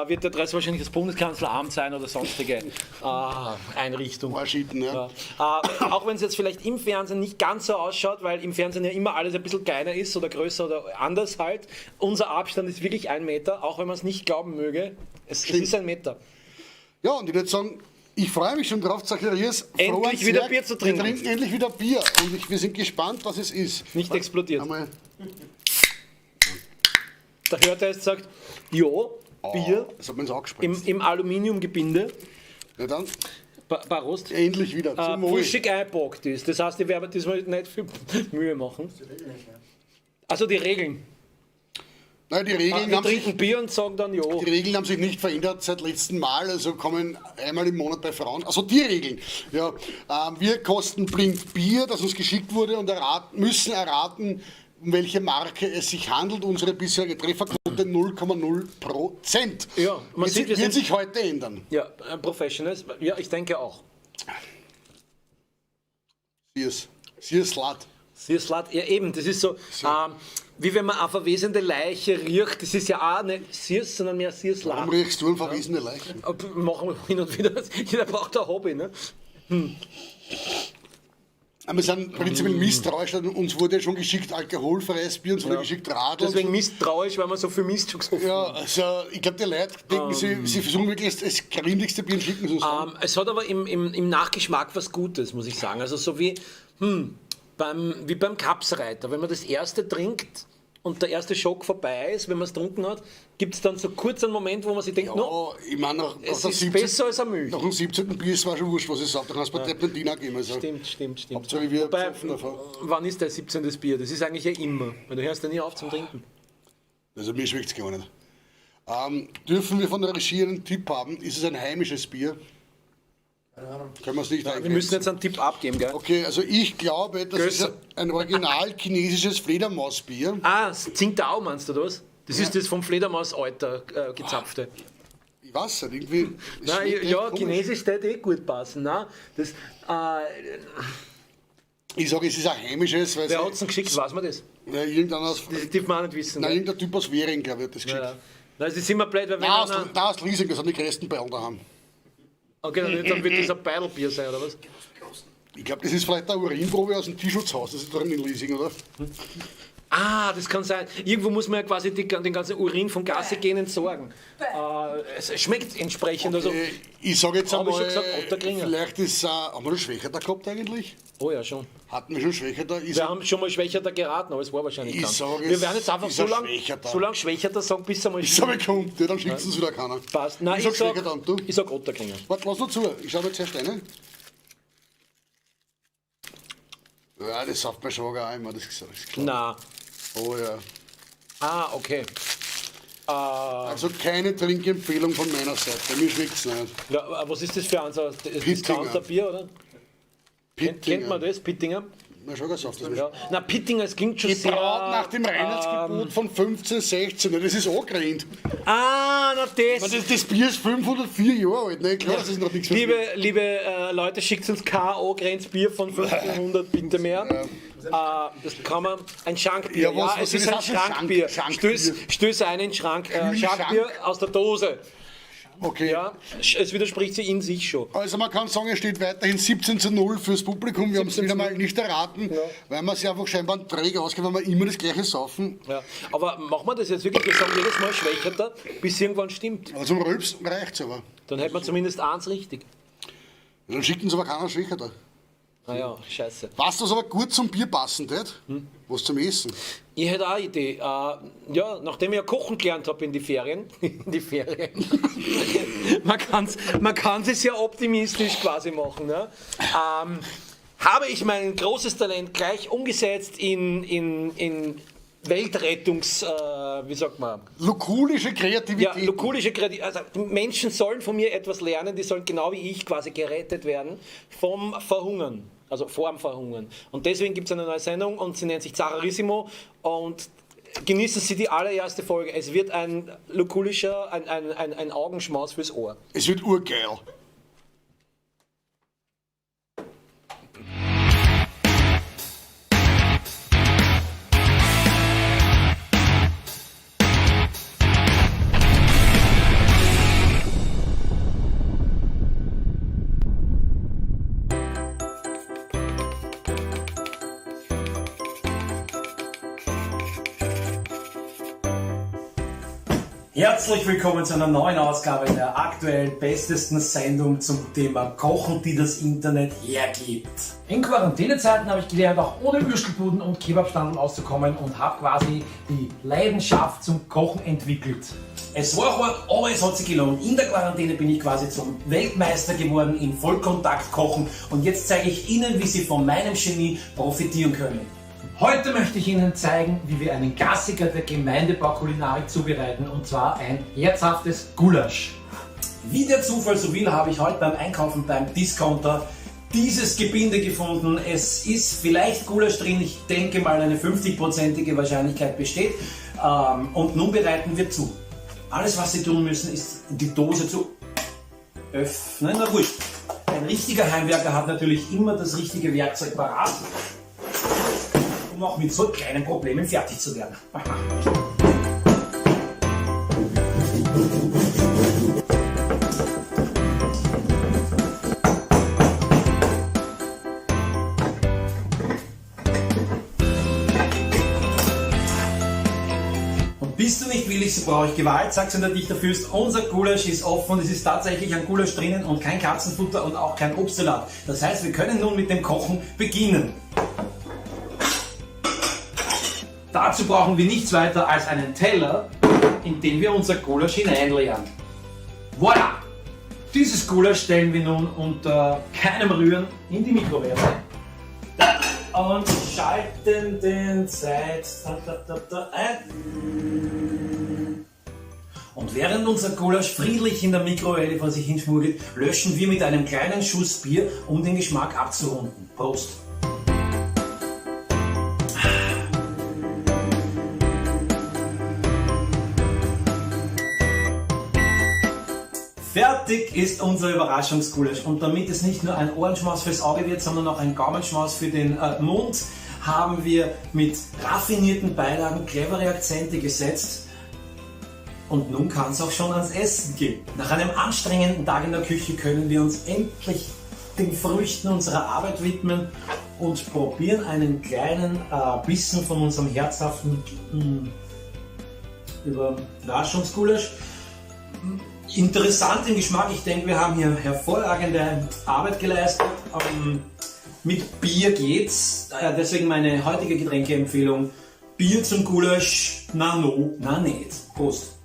wird die Adresse wahrscheinlich das Bundeskanzleramt sein oder sonstige Einrichtung. Arschiten, ja. Ja. Auch wenn es jetzt vielleicht im Fernsehen nicht ganz so ausschaut, weil im Fernsehen ja immer alles ein bisschen kleiner ist oder größer oder anders halt. Unser Abstand ist wirklich 1 Meter, auch wenn man es nicht glauben möge. Es ist 1 Meter. Ja, und ich würde sagen, ich freue mich schon drauf, Zacharias. Endlich frohen wieder Zwerg. Bier zu trinken. Wir trinken endlich wieder Bier und wir sind gespannt, was es ist. Nicht explodiert. Einmal, Der Hörtest sagt, ja, Bier das hat man ins Auge gespritzt. im Aluminiumgebinde. Ja, dann Prost. endlich wieder. Zum Wohl. Puschig eingepackt ist. Das heißt, ich werde mir diesmal nicht viel Mühe machen. Also die Regeln. Nein, die Regeln Wir haben sich trinken Bier und sagen dann ja. Die Regeln haben sich nicht verändert seit letztem Mal, also kommen einmal im Monat bei Frauen. Also die Regeln. Ja, wir kosten blind Bier, das uns geschickt wurde, und müssen erraten, um welche Marke es sich handelt. Unsere bisherige Trefferquote 0,0%. Ja, man wird, sieht, wir wird sind- sich heute ändern. Ja, Professionals. Ja, ich denke auch. Sier's. Sier's Lat. Sierslat, ja eben, das ist so, wie wenn man eine verwesende Leiche riecht, das ist ja auch nicht Sirs, sondern mehr Sierslat. Warum riechst du eine verwesene Leiche? Machen wir hin und wieder, jeder braucht ein Hobby, ne? Aber wir sind prinzipiell misstrauisch, denn uns wurde ja schon geschickt alkoholfreies Bier, uns wurde geschickt Radl. Deswegen misstrauisch, weil man so viel Mist schon gesoffen Ja, also ich glaube, die Leute denken, sie versuchen wirklich das grindigste Bier und schicken es uns dann. Es hat aber im Nachgeschmack was Gutes, muss ich sagen. Also so wie, wie beim Kapsreiter. Wenn man das erste trinkt und der erste Schock vorbei ist, wenn man es getrunken hat, gibt es dann so kurz einen Moment, wo man sich denkt, no, Ja, ich meine, nach, es nach ist 17, besser als eine Milch. nach dem 17. Bier ist war schon wurscht, was ich sage. Da kannst du bei Terpentin auch geben. Also. Stimmt. Hauptsache wir Wobei, saufen davon. wann ist der 17. Bier? Das ist eigentlich ja immer. Weil du hörst ja nie auf zum Trinken. Also mir schmeckt es gar nicht. Dürfen wir von der Regie einen Tipp haben? Ist es ein heimisches Bier? Keine Ahnung. Können wir es nicht Wir eingrenzen? müssen jetzt einen Tipp abgeben, gell? Okay, also ich glaube, das Gösser. ist ein original chinesisches Fledermausbier. Ah, das Tsingtao meinst du das? Das ist das vom Fledermaus-Alter gezapfte. Ich weiß nicht, irgendwie. es Nein, schmeckt echt ja, komisch. Chinesisch täte eh gut passen. Nein, das, Ich sage, es ist ein heimisches, weil wer sie- hat es denn geschickt? Weiß man das? Ja, irgendeiner aus, Das dürfen wir auch nicht wissen. nein, gell? irgendein Typ aus Währing, glaube ich, hat das geschickt. Ja. Nein, es ist immer blöd, weil wenn Nein, aus, einer... nein, aus Liesing, das sind die größten Bayern daheim. Okay, dann wird das ein Beidelbier sein, oder was? Ich glaube, das ist vielleicht eine Urinprobe aus dem Tierschutzhaus, das ist doch in Liesing, oder? Ah, das kann sein. Irgendwo muss man ja quasi den ganzen Urin vom Gasse gehen entsorgen. Es schmeckt entsprechend. Also, Ich sage jetzt Hab ich einmal, schon gesagt, Otterkringer. vielleicht ist, haben wir schon Schwächer da gehabt eigentlich? oh ja, schon. Hatten wir schon Schwächer da? Ich Wir sag, haben schon mal Schwächer da geraten, aber es war wahrscheinlich Ich kein. sag, Wir es werden jetzt einfach ist so ein lange Schwächer da. so lang Schwächer da sagen, bis einmal ich sag, kommt, ja, dann schickt es wieder keiner. passt. Nein, ich sag Schwächer da und du? Ich sag Otterkringer. Warte, lass nur zu, ich schau mir zuerst eine. Ja, das sauft mein Schwager auch immer, das ist klar. Na. Oh ja. Ah, okay. Also keine Trinkempfehlung von meiner Seite, mir schmeckt's nicht. Ja, was ist das für eins? Das Pittinger. Discounter-Bier, oder? Pittinger. Kennt man das? Pittinger? Mein Schwager sauft das. Ja. Na, Pittinger, es klingt schon sehr... Gebraut nach dem Reinheitsgebot von 1516, ja, das ist angerannt. Ah, na das. Ich meine, das Bier ist 504 Jahre alt, ne? Klar, das ist noch nichts Liebe Leute, schickt uns K.O. Grenzbier von 1500 bitte mehr. Das kann man, ein Schankbier. Ja, Ja, was- was es ist ist ein das? Ein Schrankbier. Schankbier. Stöß ein in den Schrank. Kühlschrank. Schankbier aus der Dose. Okay. Ja, es widerspricht sich in sich schon. Also man kann sagen, es steht weiterhin 17:0 fürs Publikum. Wir haben es 17 wieder zu mal null. nicht erraten, weil man sich einfach scheinbar einen Träger ausgeht, weil wir immer das gleiche saufen. Ja. Aber machen wir das jetzt wirklich? Wir sagen jedes Mal Schwächerter, bis irgendwann stimmt. Aber zum Rülpsen reicht's aber. Dann hätten wir zumindest eins richtig. Dann schickt uns aber keiner Schwächerter. Naja, scheiße. Was das aber gut zum Bier passen tät? Hm? Was zum Essen? Ich hätte auch eine Idee. Ja, nachdem ich ja kochen gelernt habe in die Ferien, in die Ferien. Man kann's es ja optimistisch quasi machen. Ne? Habe ich mein großes Talent gleich umgesetzt in Weltrettungs-, wie sagt man? Lukulische Kreativität. Ja, lukulische Kreativität. Also Menschen sollen von mir etwas lernen, die sollen genau wie ich quasi gerettet werden vom Verhungern. Also vorm Verhungern. Und deswegen gibt's eine neue Sendung und sie nennt sich Zacharissimo und genießen Sie die allererste Folge. Es wird ein lukulischer, ein Augenschmaus fürs Ohr. Es wird urgeil. Herzlich willkommen zu einer neuen Ausgabe der aktuell bestesten Sendung zum Thema Kochen, die das Internet hergibt. In Quarantänezeiten habe ich gelernt, auch ohne Würstelbuden und Kebabstandel auszukommen und habe quasi die Leidenschaft zum Kochen entwickelt. Es war hart, aber es hat sich gelohnt. In der Quarantäne bin ich quasi zum Weltmeister geworden in Vollkontakt-Kochen und jetzt zeige ich Ihnen, wie Sie von meinem Genie profitieren können. Heute möchte ich Ihnen zeigen, wie wir einen Klassiker der Gemeindebaukulinarik zubereiten, und zwar ein herzhaftes Gulasch. Wie der Zufall so will, habe ich heute beim Einkaufen beim Discounter dieses Gebinde gefunden. Es ist vielleicht Gulasch drin, ich denke mal eine 50-prozentige Wahrscheinlichkeit besteht. Und nun bereiten wir zu. Alles, was Sie tun müssen, ist die Dose zu öffnen. Na wurscht. Ein richtiger Heimwerker hat natürlich immer das richtige Werkzeug parat, um auch mit so kleinen Problemen fertig zu werden. Und bist du nicht willig, so brauche ich Gewalt, sagt der Dichterfürst. Unser Gulasch ist offen und es ist tatsächlich ein Gulasch drinnen und kein Katzenfutter und auch kein Obstsalat. Das heißt, wir können nun mit dem Kochen beginnen. Dazu brauchen wir nichts weiter als einen Teller, in den wir unser Gulasch hineinleeren. Voilà! Dieses Gulasch stellen wir nun unter keinem Rühren in die Mikrowelle und schalten den Zeit ein. Und während unser Gulasch friedlich in der Mikrowelle vor sich hinschmuggelt, löschen wir mit einem kleinen Schuss Bier, um den Geschmack abzurunden. Prost! Fertig ist unser Überraschungsgulasch. Und damit es nicht nur ein Ohrenschmaus fürs Auge wird, sondern auch ein Gaumenschmaus für den Mund, haben wir mit raffinierten Beilagen clevere Akzente gesetzt. Und nun kann es auch schon ans Essen gehen. Nach einem anstrengenden Tag in der Küche können wir uns endlich den Früchten unserer Arbeit widmen und probieren einen kleinen Bissen von unserem herzhaften Überraschungsgulasch. Interessant im Geschmack, ich denke, wir haben hier hervorragende Arbeit geleistet. Mit Bier geht's, deswegen meine heutige Getränkeempfehlung: Bier zum Gulasch, na no, na nicht. Prost!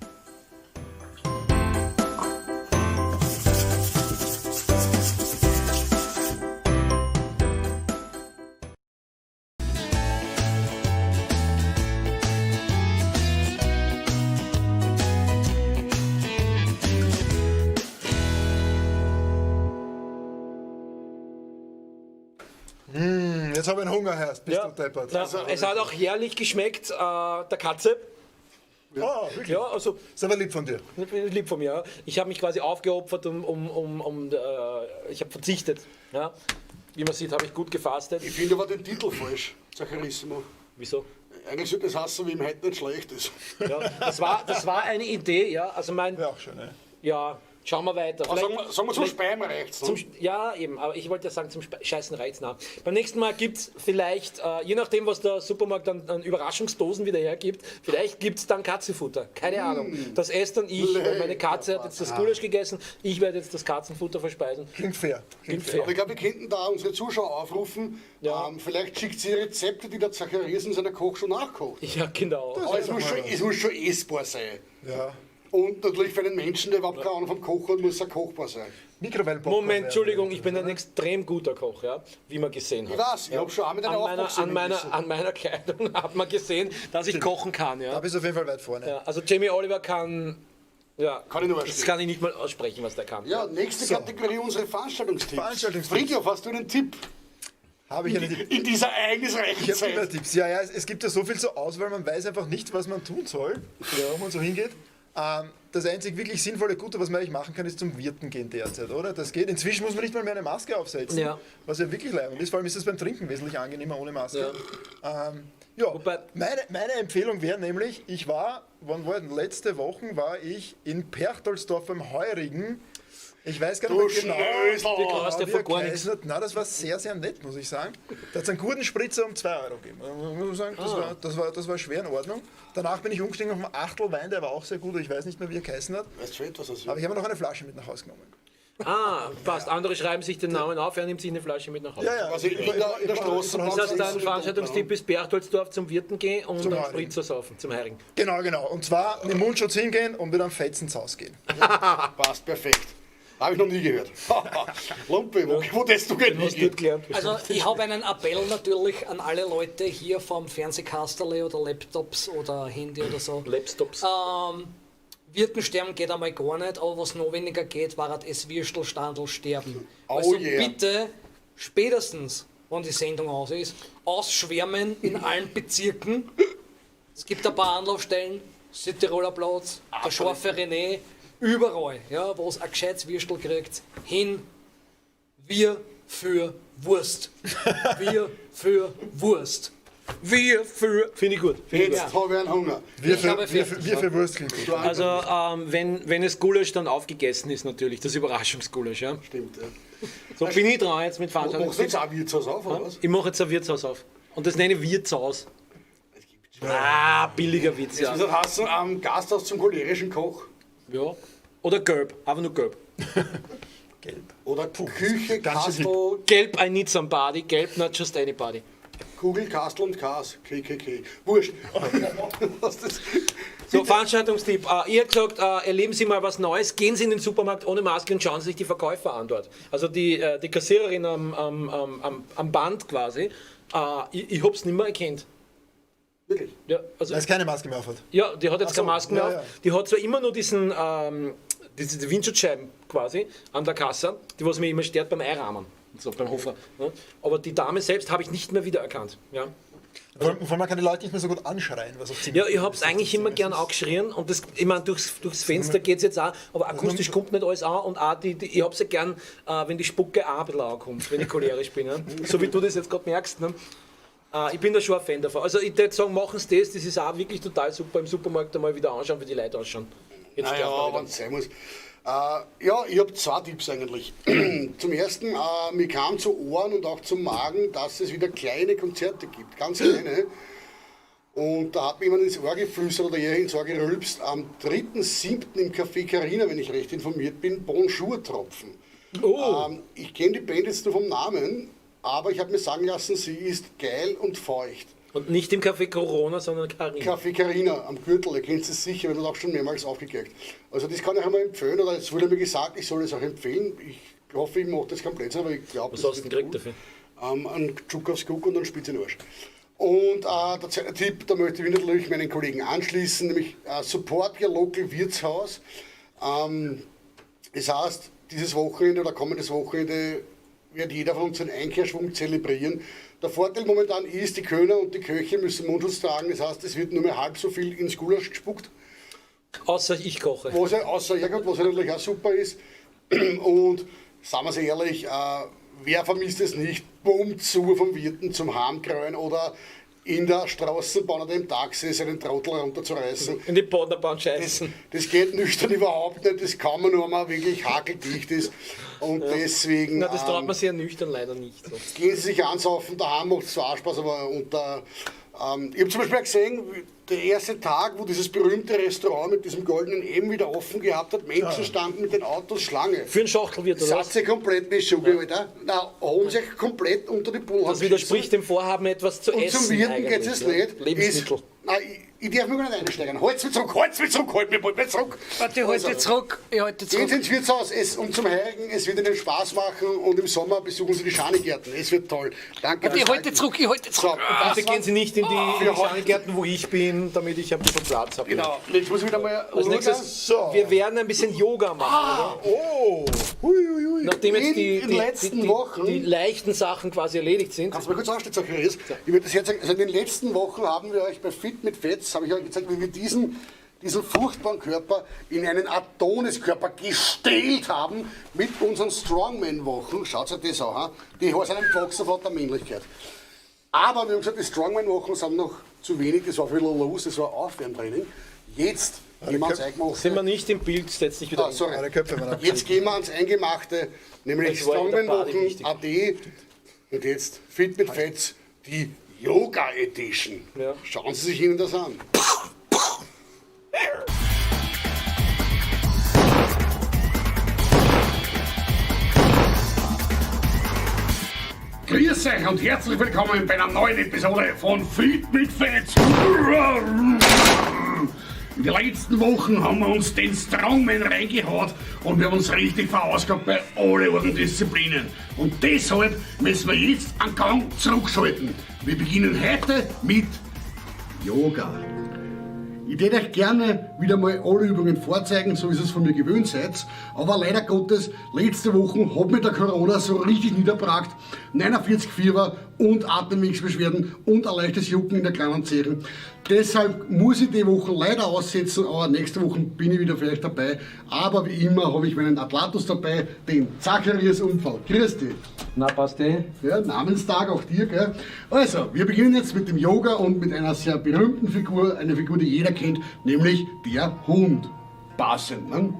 Jetzt habe ich einen Hunger, Herr. Bist Ja. du deppert. Ja, es hat auch herrlich geschmeckt, der Katze. Oh, wirklich? Ja, also Ist aber lieb von dir. lieb von mir. Ja. Ich habe mich quasi aufgeopfert, ich habe verzichtet. Ja. Wie man sieht, habe ich gut gefastet. Ich finde aber den Titel falsch, Zacharissimo. Wieso? Eigentlich sollte das heißen, wie ihm heute nicht schlecht ist. Ja, das war eine Idee, ja. Also mein, Wäre auch schön, ne? ja, schauen wir weiter. Aber sagen wir zum Speim reicht's. Ne? Ja, eben, aber ich wollte ja sagen, zum Scheißen reicht's nach. Beim nächsten Mal gibt's vielleicht, je nachdem, was der Supermarkt an Überraschungsdosen wieder hergibt, vielleicht gibt's dann Katzenfutter. Keine Ahnung. Das esse dann ich, weil meine Katze hat jetzt das Gulasch gegessen, ich werde jetzt das Katzenfutter verspeisen. Klingt fair. Klingt fair. Aber ich glaube, wir könnten da unsere Zuschauer aufrufen, Ja. vielleicht schickt sie Rezepte, die der Zacharias in seiner Kochshow nachkocht. Ja, genau. Aber es muss schon essbar sein. Ja. Und natürlich für einen Menschen, der überhaupt keine Ahnung vom Kochen hat, muss er kochbar sein. Mikrowellenpopcorn Moment, wäre Entschuldigung, ich bin ein extrem guter Koch, ja, wie man gesehen hat. Ich weiß, ich hab schon auch mit einer Aufwachsendung gegessen. An meiner Kleidung hat man gesehen, dass ich kochen kann. Ja. Da bist du auf jeden Fall weit vorne. Ja, also Jamie Oliver kann, ja, Kann ich nur das aussprechen. kann ich nicht mal aussprechen, was der kann. Ja, nächste Kategorie, unsere Veranstaltungstipps. Veranstaltungstipps. Friedhof, hast du einen Tipp? Habe ich einen Tipp? In dieser ereignisreichen Ich habe immer Zeit. Tipps. Ja, ja, es gibt ja so viel zur Auswahl, man weiß einfach nicht, was man tun soll, wo man so hingeht. Das einzig wirklich sinnvolle Gute, was man eigentlich machen kann, ist zum Wirten gehen derzeit, oder? Das geht. Inzwischen muss man nicht mal mehr eine Maske aufsetzen, Ja. was ja wirklich leibend ist. Vor allem ist es beim Trinken wesentlich angenehmer ohne Maske. Ja. Ja. Wobei- Meine Empfehlung wäre nämlich, ich war, wann war denn? Letzte Woche war ich in Perchtoldsdorf beim Heurigen Ich weiß gar Du nicht mehr genau. Schnösel! Die traust dir wie vor er gar nichts. geheißen hat. Nein, das war sehr, sehr nett, muss ich sagen. Da hat es einen guten Spritzer um 2 Euro gegeben. Also, muss man sagen, das war schwer in Ordnung. Danach bin ich umgestiegen auf einen Achtel Wein, der war auch sehr gut. Ich weiß nicht mehr, wie er geheißen hat. Weißt du schon etwas? Aber ich habe noch eine Flasche mit nach Hause genommen. Ah, passt. Andere schreiben sich den Namen auf, er nimmt sich eine Flasche mit nach Hause. Ja, ja. Also in der Straßenbahn. Das heißt, dein Veranstaltungstipp ist Berchtoldsdorf zum Wirten gehen und Zum einen Heurigen. Spritzer saufen, zum Heurigen. Genau, genau. Und zwar mit dem Mundschutz hingehen und wieder am Fetzen ins Haus gehen. Passt, perfekt. Habe ich noch nie gehört. Lumpe, wo das du gehen? Hast du gelernt? Also ich habe einen Appell natürlich an alle Leute hier vom Fernsehkasterle oder Laptops oder Handy oder so. Laptops. Wirtensterben geht einmal gar nicht, aber was noch weniger geht, war halt es Würstelstandl sterben. Oh Also yeah. bitte spätestens, wenn die Sendung aus ist, ausschwärmen in allen Bezirken. Es gibt ein paar Anlaufstellen, Südtiroler Platz, der scharfe René, überall, ja, wo es ein gescheites Würstel kriegt, hin, wir für Wurst. Wir für Wurst. Wir für. Finde ich gut. Finde ich gut. Jetzt habe ich einen Hunger. Wir Ich für, habe wir, fertig. für, wir für Wurst klingt gut. Also, wenn es Gulasch dann aufgegessen ist, natürlich, das Überraschungsgulasch. Ja? Stimmt, ja. So bin ich dran jetzt mit Machst du Veranstaltungstipps. jetzt auch Wirtshaus auf, oder was? Ich mache jetzt ein Wirtshaus auf. Und das nenne ich Wirtshaus. Ah, billiger Witz, ja. Das muss heißen, am Gasthaus zum cholerischen Koch. Ja. Oder gelb, einfach nur gelb. Gelb. Oder Küche, ganz schön Kastel, Gelb, I need somebody. Gelb, not just anybody. Kugel, Kastel und Kas. KKK. Wurscht. Was das? So, Veranstaltungstipp. Ihr habt gesagt, erleben Sie mal was Neues. Gehen Sie in den Supermarkt ohne Maske und schauen Sie sich die Verkäufer an dort. Also die Kassiererin am Band quasi. Ich hab's nicht mehr erkannt. Wirklich? Ja, also, Weil es keine Maske mehr aufhat. ja, die hat jetzt Ach so, keine Masken mehr ja, auf. ja. Die hat zwar immer nur diesen, diese Windschutzscheiben quasi an der Kasse, die was mir immer stört beim Einrahmen. So, beim Hofer. Ne? Aber die Dame selbst habe ich nicht mehr wiedererkannt. Ja. Vor allem, man kann die Leute nicht mehr so gut anschreien, was auch ziemlich Ja, ich hab's eigentlich immer gern auch geschrien und das, ich meine, durchs Fenster geht's jetzt auch, aber akustisch kommt nicht alles an und auch ich hab's ja gern, wenn die Spucke auch ein bisschen ankommt, wenn ich cholerisch bin. Ne? So wie du das jetzt gerade merkst. Ne? Ich bin da schon ein Fan davon. Also ich würde sagen, machen Sie das, das ist auch wirklich total super im Supermarkt einmal wieder anschauen, wie die Leute ausschauen. Jetzt darf Naja, man wenn wieder. es sein muss. Ja, ich habe zwei Tipps eigentlich. Zum ersten, mir kam zu Ohren und auch zum Magen, dass es wieder kleine Konzerte gibt, ganz kleine. Und da hat mir jemand ins Ohr geflüstert oder eher ins Ohr gerülpst, am 3.7. im Café Carina, wenn ich recht informiert bin, Bonjour-Tropfen. Oh. Ich kenne die Band jetzt nur vom Namen, aber ich habe mir sagen lassen, sie ist geil und feucht. Und nicht im Café Corona, sondern Carina. Café Carina am Gürtel, ihr kennt es sicher, wir haben das auch schon mehrmals aufgekriegt. Also das kann ich einmal empfehlen, oder es wurde mir gesagt, ich soll es auch empfehlen. Ich hoffe, ich mache das kein Blödsinn, aber ich glaube, Was hast du denn gekriegt dafür? Einen Tschuck aufs Guck und einen Spitz in den Arsch. Und der zweite Tipp, da möchte ich mich natürlich meinen Kollegen anschließen, nämlich Support Your Local Wirtshaus. Das heißt, dieses Wochenende oder kommendes Wochenende wird jeder von uns einen Einkehrschwung zelebrieren. Der Vorteil momentan ist, die Kölner und die Köche müssen Mundschutz tragen. Das heißt, es wird nur mehr halb so viel ins Gulasch gespuckt. Außer ich koche. Was ja, außer, ja gut, was ja natürlich auch super ist. Und sagen wir es ehrlich, wer vermisst es nicht? Bumm zu vom Wirten zum Heimkreuen oder in der Straßenbahn oder im Taxi seinen Trottel runterzureißen. In die Bodnerbahn scheißen. Das geht nüchtern überhaupt nicht, das kann man nur, wenn man wirklich hakeldicht ist. Und deswegen Na, das traut man sich ja nüchtern leider nicht. So. gehen Sie sich ansaufen, daheim macht es zwar auch Spaß, aber unter. Ich habe zum Beispiel auch gesehen, der erste Tag, wo dieses berühmte Restaurant mit diesem goldenen M wieder offen gehabt hat, Menschen standen mit den Autos Schlange. Für einen Schachtelwirt, oder was? Satz sie komplett mit Schuhe, Alter. Na, haben sich komplett unter die Bull. Das widerspricht dem Vorhaben, etwas zu Und essen. zum Wirten geht eigentlich, es ja. nicht. Lebensmittel. Ist, nein, ich darf mich gar nicht einsteigern. Halt's mich zurück, halt's mich zurück, halt mich bald nicht zurück. Warte, ich halte zurück. Ich halte Gehen zurück. Sie ins Wirtshaus und zum Heiligen, es wird Ihnen Spaß machen und im Sommer besuchen Sie die Schanigärten. Es wird toll. Danke. Ich halte zurück, ich halte So, zurück. und das Bitte gehen Sie nicht in die, in die Für heute. Schanigärten, wo ich bin, damit ich ein bisschen Platz habe. Genau, jetzt muss ich wieder mal Als nächstes, So. wir werden ein bisschen Yoga machen. Oder? Oh! Hui, hui, hui. Nachdem jetzt In den letzten Wochen- die leichten Sachen quasi erledigt sind. Kannst du mal kurz aufstehen, Zacharias? Ich würde das jetzt sagen, also in den letzten Wochen haben wir euch bei Fit mit Fetz, habe ich euch gezeigt, wie wir diesen furchtbaren Körper in einen Adonis-Körper gestählt haben mit unseren Strongman-Wochen. Schaut euch das an, ha? Die heißen einen gewachsen von der Männlichkeit. Aber wir haben gesagt, die Strongman-Wochen sind noch zu wenig, das war viel los, das war Aufwärmtraining. Jetzt Gehen wir ans Eingemachte. Sind wir nicht im Bild, setz dich wieder Ah, sorry. Alle Köpfe waren Jetzt gehen wir ans Eingemachte, nämlich Das war in der Party Strongman-Wochen wichtig. AD und jetzt Fit mit Fetz, die Yoga Edition. Ja. Schauen Sie sich Ihnen das an. Grüß euch und herzlich willkommen bei einer neuen Episode von Fit mit Fetz. In den letzten Wochen haben wir uns den Strongman reingehauen und wir haben uns richtig verausgabt bei allen unseren Disziplinen. Und deshalb müssen wir jetzt einen Gang zurückschalten. Wir beginnen heute mit Yoga. Ich würde euch gerne wieder mal alle Übungen vorzeigen, so wie ihr es von mir gewöhnt seid. Aber leider Gottes, letzte Woche hat mich der Corona so richtig niedergebracht. 49 Fieber und Atemwegsbeschwerden und ein leichtes Jucken in der kleinen Zehen. Deshalb muss ich die Woche leider aussetzen, aber nächste Woche bin ich wieder vielleicht dabei. Aber wie immer habe ich meinen Atlatus dabei, den Zacharias Unfall. Grüß dich. Na, passt eh. Ja, Namenstag auch dir, gell? Also, wir beginnen jetzt mit dem Yoga und mit einer sehr berühmten Figur, eine Figur, die jeder kennt, nämlich der Hund. Passend, ne?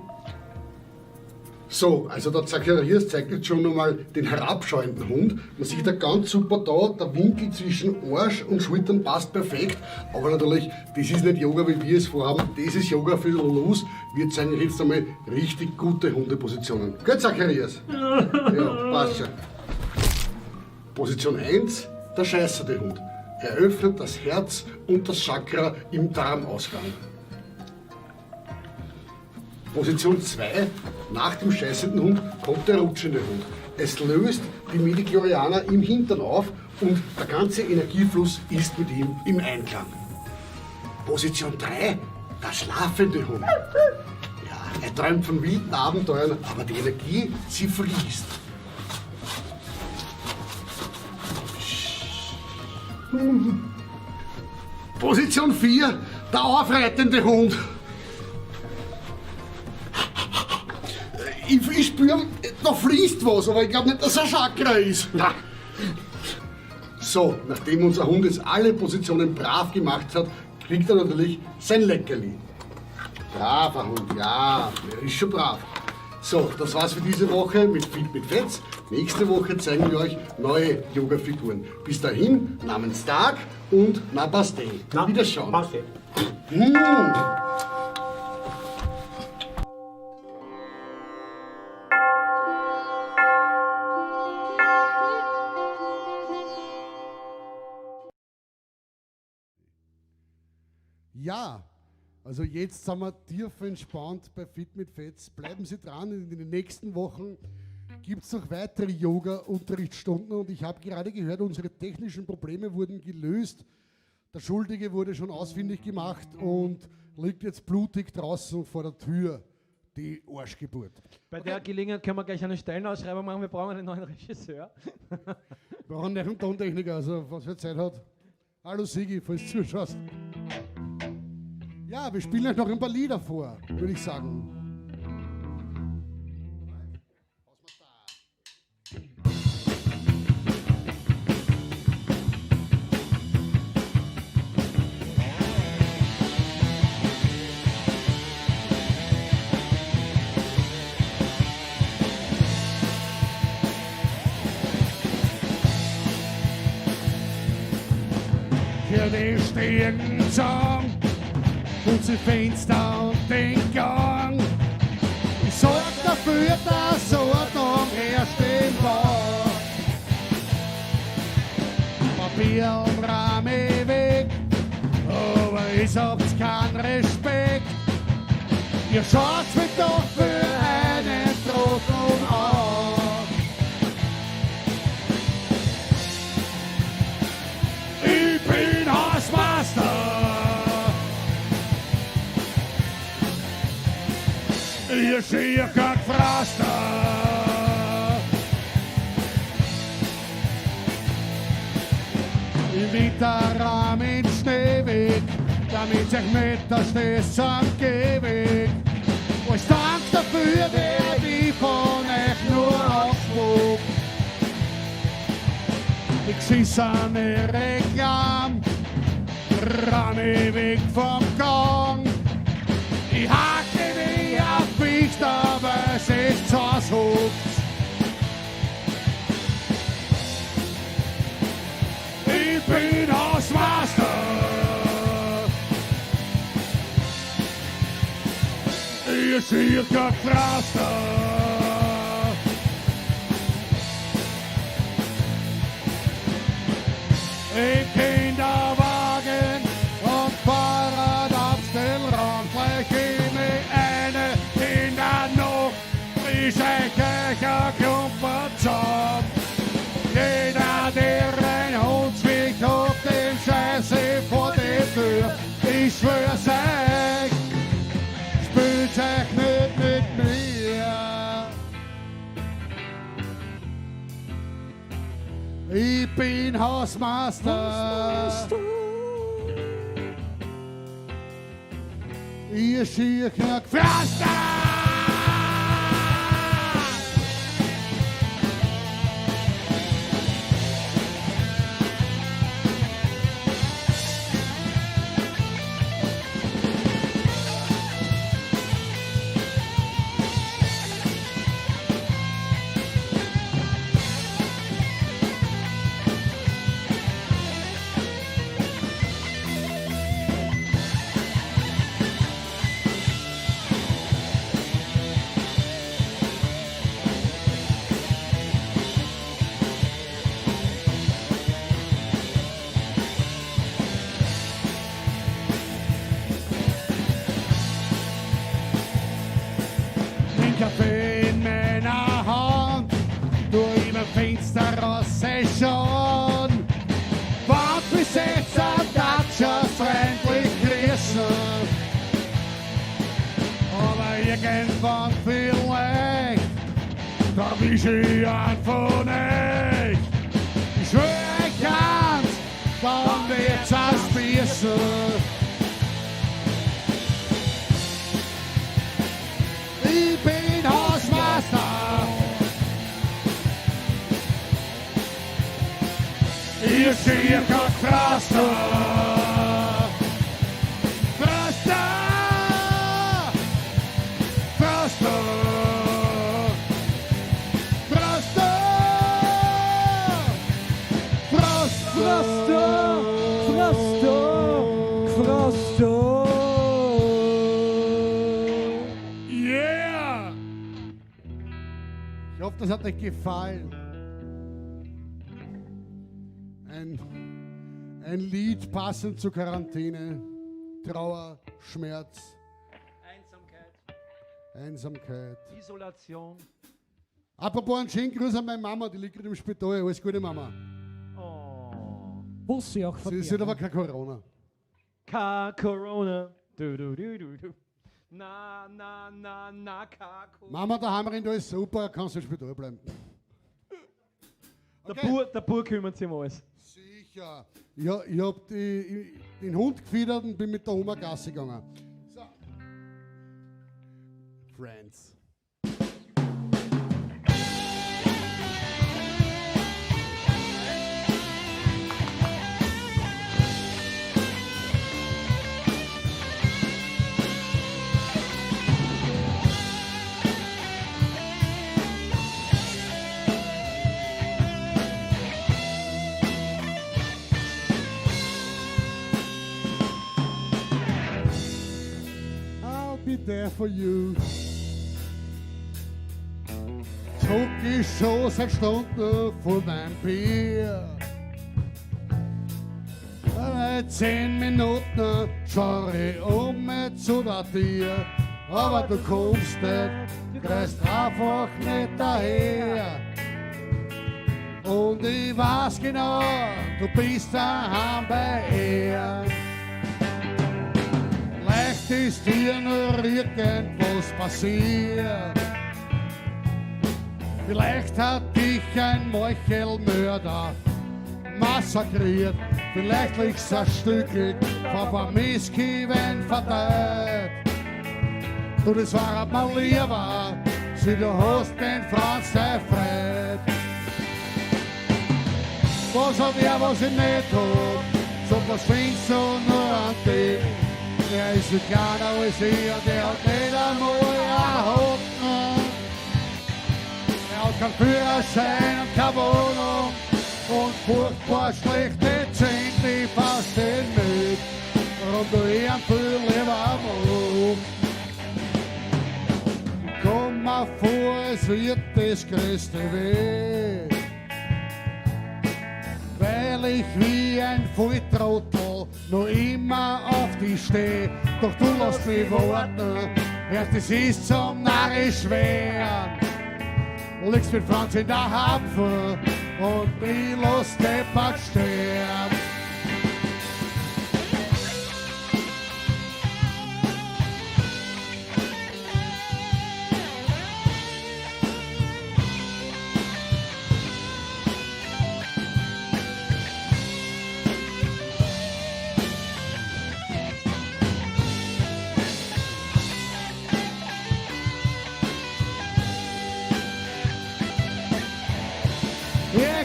So, also der Zacharias zeigt jetzt schon einmal den herabschauenden Hund. Man sieht da ganz super da, der Winkel zwischen Arsch und Schultern passt perfekt. Aber natürlich, das ist nicht Yoga, wie wir es vorhaben. Das ist Yoga für los. Wir zeigen euch jetzt einmal richtig gute Hundepositionen. Gell, Zacharias? Ja, passt schon. Position 1, der scheißende Hund. Er öffnet das Herz und das Chakra im Darmausgang. Position 2, nach dem scheißenden Hund kommt der rutschende Hund. Es löst die Mediklorianer im Hintern auf und der ganze Energiefluss ist mit ihm im Einklang. Position 3, der schlafende Hund. Ja, er träumt von wilden Abenteuern, aber die Energie, sie fließt. Position 4, der aufreitende Hund. Ich spüre, da fließt was, aber ich glaube nicht, dass er Chakra ist. Na. So, nachdem unser Hund jetzt alle Positionen brav gemacht hat, kriegt er natürlich sein Leckerli. Braver Hund, ja, er ist schon brav. So, das war's für diese Woche mit Fit mit Fetz. Nächste Woche zeigen wir euch neue Yoga-Figuren. Bis dahin, Namenstag und Namaste. Wiederschauen. Passt eh. Ja, also jetzt sind wir tief entspannt bei Fit mit Fetz. Bleiben Sie dran, in den nächsten Wochen gibt es noch weitere Yoga-Unterrichtsstunden und ich habe gerade gehört, unsere technischen Probleme wurden gelöst. Der Schuldige wurde schon ausfindig gemacht und liegt jetzt blutig draußen vor der Tür. Die Arschgeburt. Bei der Gelegenheit können wir gleich eine Stellenausschreibung machen. Wir brauchen einen neuen Regisseur. Wir brauchen einen Tontechniker, also was für Zeit hat. Hallo Sigi, falls du zuschaust. Ja, wir spielen euch noch ein paar Lieder vor, würde ich sagen. Für die Stirn zusammen, putze Fenster und den Gang. Ich sorg dafür, dass Ordnung herrscht im Bau. Papier und Rahme weg, aber ich hab's keinen Respekt. Ihr schaut mich doch für einen Trottel an. Ich bin Hausmeister. Ihr schier kein Gefraster. Im Winter rahm ich Schnee weg, damit sich mit der Schnee Gehweg. Als Dank dafür werd ich von euch nur aufgespuckt. Die geschissene Reklam, rahm ich weg vom Gang. Ich hacke wie ein Fichter, weil sich zu Hause hockt. Ich bin Hausmeister. Ihr schierker Pflaster. Im Kinderwagen und Fahrradabstellraum gleich ich mich eine in der Nacht, frisch euch ein Klumpen zusammen. Jeder, der ein Hund zwickt, hat den Scheiße vor der Tür. Ich schwör's euch, spült euch nicht mit mir. Ich bin Hausmeister. Ihr schierker Pflaster! Den Kaffee in meiner Hand, durch mein Fenster rausschauen. Wart bis jetzt ein Datscher freundlich grüßen. Aber irgendwann vielleicht, da wisch ich einen von euch. Ich schwör euch ganz, dann wird's ein Spießen. Ich bin Hausmeister. Ihr schierker Pflaster. Pflaster. Pflaster. Pflaster. Pflaster. Pflaster, Pflaster. Yeah! Ich hoffe, das hat euch gefallen. Ein Lied passend zur Quarantäne. Trauer, Schmerz, Einsamkeit, Einsamkeit. Isolation. Apropos einen schönen Gruß an meine Mama, die liegt gerade im Spital. Alles Gute, Mama. Oh. Was sie auch Sie hat aber kein Corona. Ka Corona. Du, du, du, du, du. Na, na, na, na, Ka Corona. Mama, daheim rennt alles super, kannst du im Spital bleiben. Der Bur kümmert sich um alles. Sicher. Ich hab den Hund gefüttert und bin mit der Oma Gassi gegangen. So. Friends. I'll be there for you. Zog ich schon seit Stunden vor meinem Bier. Seit 10 Minuten schau ich um mich zu der Tür. Aber du kommst nicht, greifst einfach nicht daher. Und ich weiß genau, du bist daheim bei ihr. Vielleicht ist dir nur irgendwas passiert. Vielleicht hat dich ein Meuchelmörder massakriert. Vielleicht liegt's ein Stückel von Parmeskiven verteilt. Du, das war mal lieber, sie du hast den Franz dein Fred. Was hat er, was ich nicht hab? So was findest du nur an dem. Er ist viel kleiner als ich und er hat nicht einmal einen Hocken. Er hat keinen Führerschein und keine Wohnung und furchtbar schlechte Zähne, die verstehen nicht, warum du ich ihn viel lieber mag. Komm mir vor, es wird das größte Weh, weil ich wie ein Volltrottel noch immer auf dich steh. Doch du lässt mich warten, erst es ist zum narrisch werden. Liegst mit Franz in der Hafen und ich lass deppert sterben.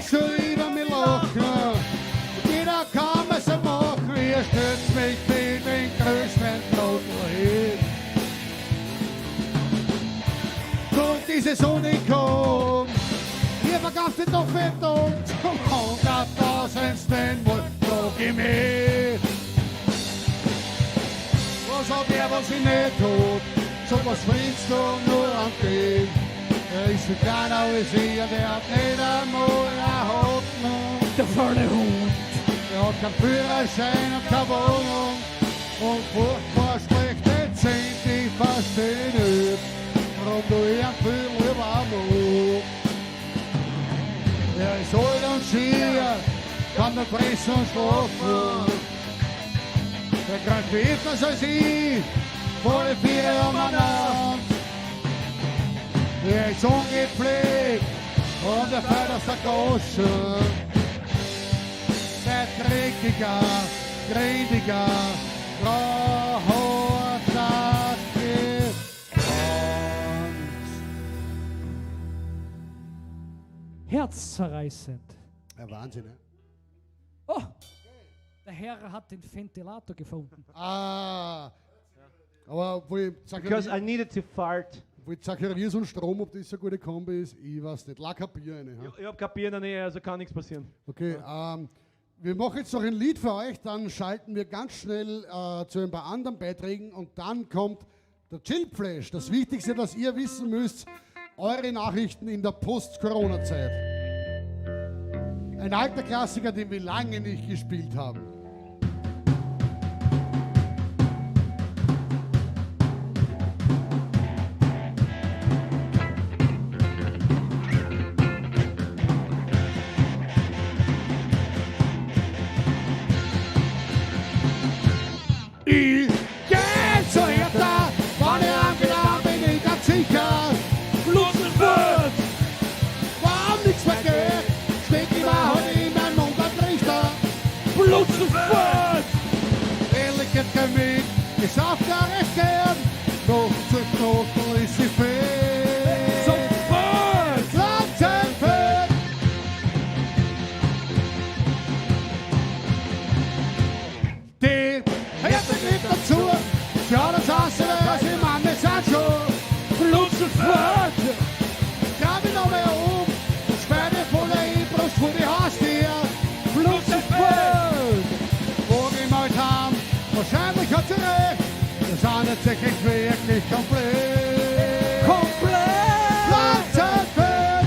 Ich soll über mich lachen, jeder kann es so machen, ihr stellt mich wie den größten Trottel hin. Und dieses Unikum, ihr verkauft ihn doch für dumm, zum 100.000. Mal frag ich mich. Was hat er, was ich nicht tut, so was findest du nur an dem. Er ist viel kleiner als ich und er hat nicht einmal einen Hocken. Der faule Hund. Er hat keinen Führerschein und keine Wohnung und furchtbar schlechte Zähne, die versteh nicht, warum du ihn viel lieber magst. Er ist alt und schier, kann nur fressen und schlafen. Er kriegt viel öfters als ich, volle Viere umeinander. Er ist ungepflegt und er fährt aus der Goschen. Der dreckiger, grindiger, grauhaarter Gewandt. Herzzerreißend. Ja, Wahnsinn, ne? Oh, der Herr hat den Ventilator gefunden. Ah, aber obwohl Because I needed to fart. Obwohl Zacharias und Strom, ob das so eine gute Kombi ist, ich weiß nicht. Lag kein Bier rein, ja? Ich hab kein Bier in der Nähe, also kann nichts passieren. Okay, wir machen jetzt noch ein Lied für euch, dann schalten wir ganz schnell zu ein paar anderen Beiträgen und dann kommt der Chillflash. Das Wichtigste, das ihr wissen müsst, eure Nachrichten in der Post-Corona-Zeit. Ein alter Klassiker, den wir lange nicht gespielt haben. Ich geh zu Hertha, wann ich angelangt bin, ich ganz sicher. Blutzenfurt! Warum nichts mehr geht, steht die Wahrheit in meinem Mund am Trichter. Blutzenfurt! Ehrlich geht kein mit, ich sauf gar nicht gern, doch zu Knockel ist sie fett. Sofort! Blutzenfurt! Die Hertha geht dazu, schau das aus, was ich meine, sind schon. Blutzenfurt! Grab ihn nochmal um, Speide voller Inbrust vor die Haustür. Blutzenfurt! Wo ich mal kam, wahrscheinlich hat sie recht, das handelt sich nicht wirklich komplett. Komplett! Blutzenfurt!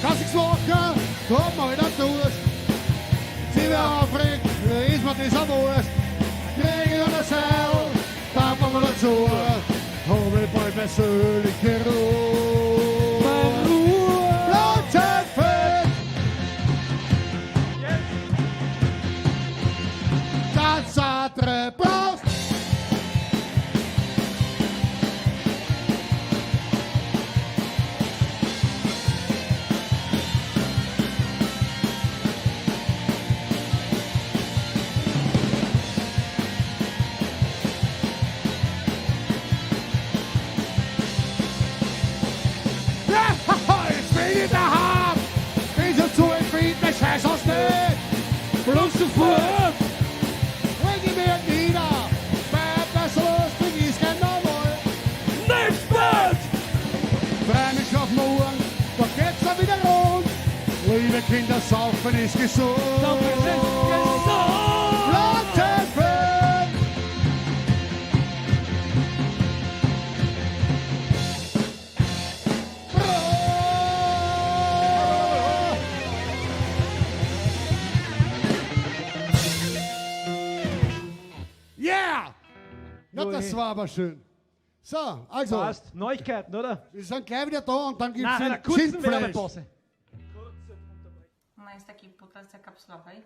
Kannst nichts machen, komm mal wieder durch. Sie wär aufregt, ist mir das am Wurscht. Krieg ich an der Seil, dann machen wir dazu. Hab ich bald meine selige Ruhe. Meine Ruhe! Blutzenfurt! Das andere brauchst. Kinder, saufen ist gesund. Saufen ist gesund. Flot FM! Yeah! Na, das war aber schön. So, also, Passt. Neuigkeiten, oder? wir sind gleich wieder da und dann gibt Nach einer es kurzen Chillflash. Werbepause. Ona jest w takiej butelce kapsulowej.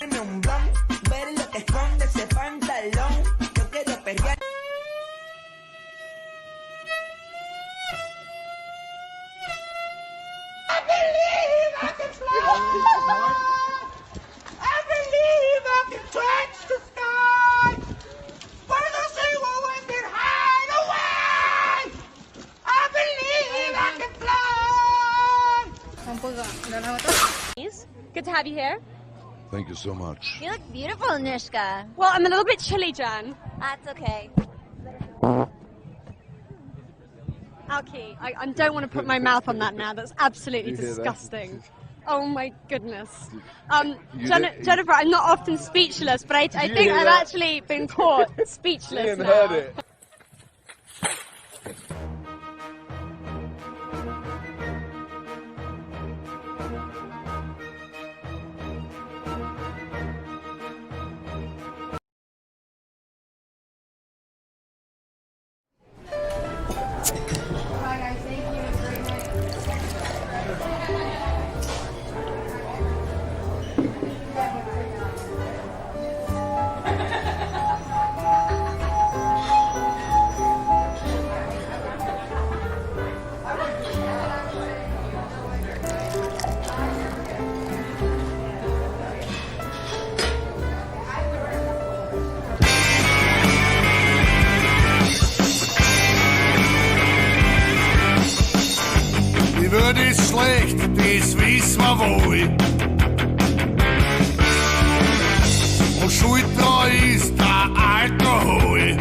Un blon, ver lo que esconde ese pantalón. Yo quiero perrear. Good to have you here. Thank you so much. You look beautiful, Nishka. Well, I'm a little bit chilly, Jan. That's okay. Alki, I don't want to put my mouth on that now. That's absolutely You hear that? disgusting. Oh my goodness. You did- Jennifer, I'm not often speechless, but I you think hear I've that? actually been caught speechless Ian now. heard it. Die Welt ist schlecht, das wissen wir wohl. Und schuld dran ist der Alkohol.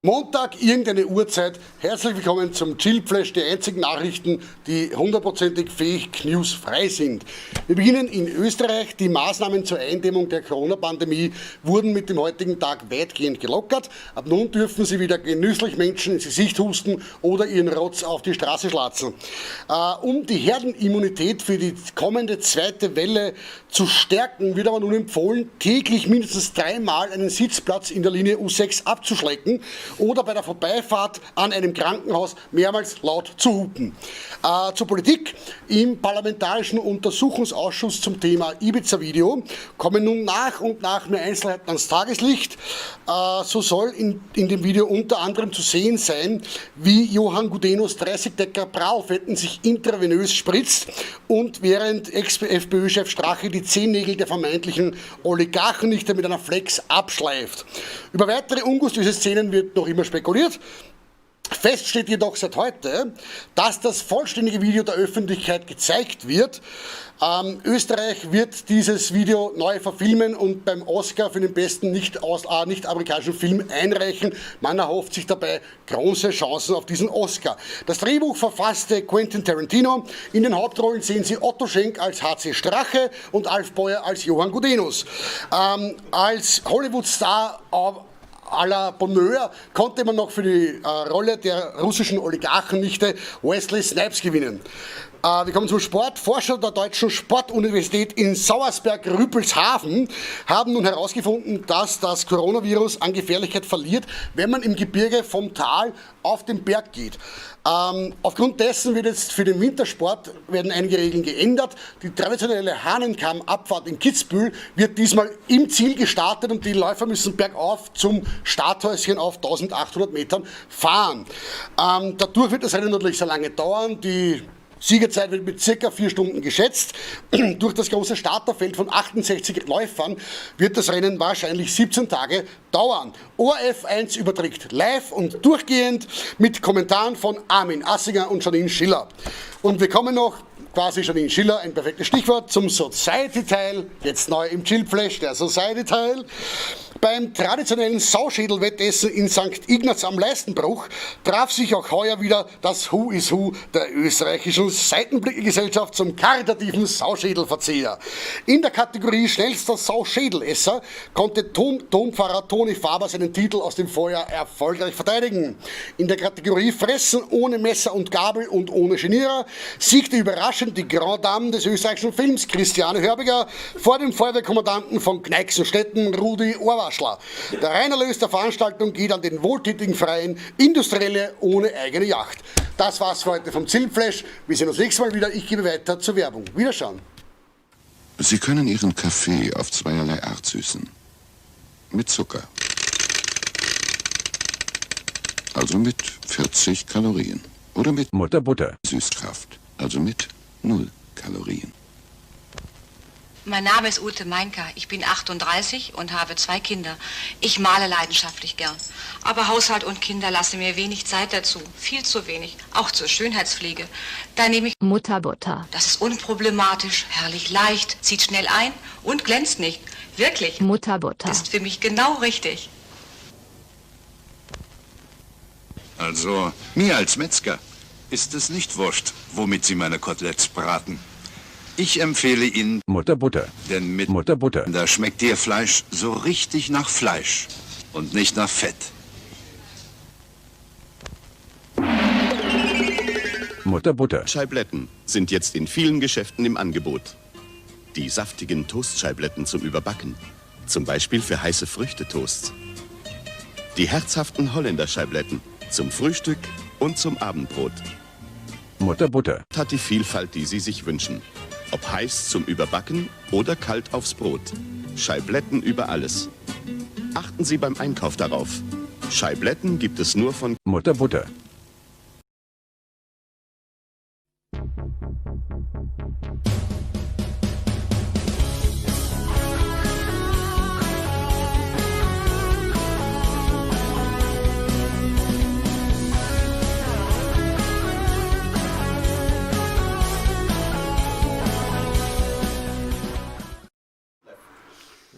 Montag, irgendeine Uhrzeit. Herzlich willkommen zum Chillflash, die einzigen Nachrichten, die hundertprozentig Fake News frei sind. Wir beginnen in Österreich. Die Maßnahmen zur Eindämmung der Corona-Pandemie wurden mit dem heutigen Tag weitgehend gelockert. Ab nun dürfen sie wieder genüsslich Menschen ins Gesicht husten oder ihren Rotz auf die Straße schlatzen. Um die Herdenimmunität für die kommende zweite Welle zu stärken, wird aber nun empfohlen, täglich mindestens dreimal einen Sitzplatz in der Linie U6 abzuschlecken oder bei der Vorbeifahrt an einem Krankenhaus mehrmals laut zu hupen. Zur Politik. Im Parlamentarischen Untersuchungsausschuss zum Thema Ibiza-Video kommen nun nach und nach mehr Einzelheiten ans Tageslicht. So soll in dem Video unter anderem zu sehen sein, wie Johann Gudenus 30 Decker Prahlfetten sich intravenös spritzt und während Ex-FPÖ-Chef Strache die Zehennägel der vermeintlichen Oligarchennichte mit einer Flex abschleift. Über weitere ungustiöse Szenen wird noch immer spekuliert. Fest steht jedoch seit heute, dass das vollständige Video der Öffentlichkeit gezeigt wird. Österreich wird dieses Video neu verfilmen und beim Oscar für den besten nicht-amerikanischen Film einreichen. Man erhofft sich dabei große Chancen auf diesen Oscar. Das Drehbuch verfasste Quentin Tarantino. In den Hauptrollen sehen Sie Otto Schenk als HC Strache und Alf Beuer als Johann Gudenus. Als Hollywood-Star à la Bonheur konnte man noch für die Rolle der russischen Oligarchennichte Wesley Snipes gewinnen. Wir kommen zum Sport. Forscher der Deutschen Sportuniversität in Sauersberg-Rüppelshafen haben nun herausgefunden, dass das Coronavirus an Gefährlichkeit verliert, wenn man im Gebirge vom Tal auf den Berg geht. Aufgrund dessen wird jetzt für den Wintersport werden einige Regeln geändert. Die traditionelle Hahnenkamm-Abfahrt in Kitzbühel wird diesmal im Ziel gestartet und die Läufer müssen bergauf zum Starthäuschen auf 1800 Metern fahren. Dadurch wird das Rennen natürlich sehr lange dauern. Die Siegerzeit wird mit circa 4 Stunden geschätzt. Durch das große Starterfeld von 68 Läufern wird das Rennen wahrscheinlich 17 Tage dauern. ORF 1 überträgt live und durchgehend mit Kommentaren von Armin Assinger und Janine Schiller. Und wir kommen noch, quasi Janine Schiller, ein perfektes Stichwort, zum Society-Teil. Jetzt neu im Chillflash, der Society-Teil. Beim traditionellen Sauschädelwettessen in St. Ignaz am Leistenbruch traf sich auch heuer wieder das Who is Who der österreichischen Seitenblicke-Gesellschaft zum karitativen Sauschädelverzehr. In der Kategorie schnellster Sauschädelesser konnte Dompfarrer Toni Faber seinen Titel aus dem Vorjahr erfolgreich verteidigen. In der Kategorie Fressen ohne Messer und Gabel und ohne Genierer siegte überraschend die Grand Dame des österreichischen Films Christiane Hörbiger vor dem Feuerwehrkommandanten von Gneixenstetten Rudi Ohrwaschler. Der Reinerlös der Veranstaltung geht an den wohltätigen Verein Industrielle ohne eigene Yacht. Das war's für heute vom Zilpflash. Wir sehen uns nächstes Mal wieder. Ich gebe weiter zur Werbung. Wiederschauen. Sie können Ihren Kaffee auf zweierlei Art süßen. Mit Zucker. Also mit 40 Kalorien. Oder mit Mutterbutter. Süßkraft. Also mit 0 Kalorien. Mein Name ist Ute Meinker. Ich bin 38 und habe 2 Kinder. Ich male leidenschaftlich gern. Aber Haushalt und Kinder lassen mir wenig Zeit dazu. Viel zu wenig. Auch zur Schönheitspflege. Da nehme ich Mutterbutter. Das ist unproblematisch, herrlich leicht, zieht schnell ein und glänzt nicht. Wirklich. Mutterbutter. Ist für mich genau richtig. Also, mir als Metzger ist es nicht wurscht, womit Sie meine Koteletts braten. Ich empfehle Ihnen Mutterbutter. Denn mit Mutterbutter. Da schmeckt Ihr Fleisch so richtig nach Fleisch und nicht nach Fett. Mutterbutter. Scheibletten sind jetzt in vielen Geschäften im Angebot. Die saftigen Toastscheibletten zum Überbacken. Zum Beispiel für heiße Früchtetoasts. Die herzhaften Holländerscheibletten zum Frühstück und zum Abendbrot. Mutterbutter. Hat die Vielfalt, die Sie sich wünschen. Ob heiß zum Überbacken oder kalt aufs Brot. Scheibletten über alles. Achten Sie beim Einkauf darauf. Scheibletten gibt es nur von Mutterbutter.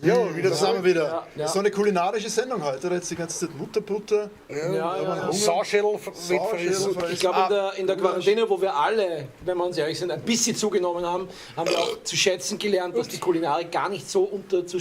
Ja, wieder zusammen wieder. Ja, ja. So eine kulinarische Sendung heute, oder? Jetzt die ganze Zeit Mutterbutter. Ja. Sauschädel fressen. Ich glaube, in der Quarantäne, wo wir alle, wenn wir uns ehrlich sind, ein bisschen zugenommen haben, haben wir auch zu schätzen gelernt, dass die Kulinarik gar nicht so zu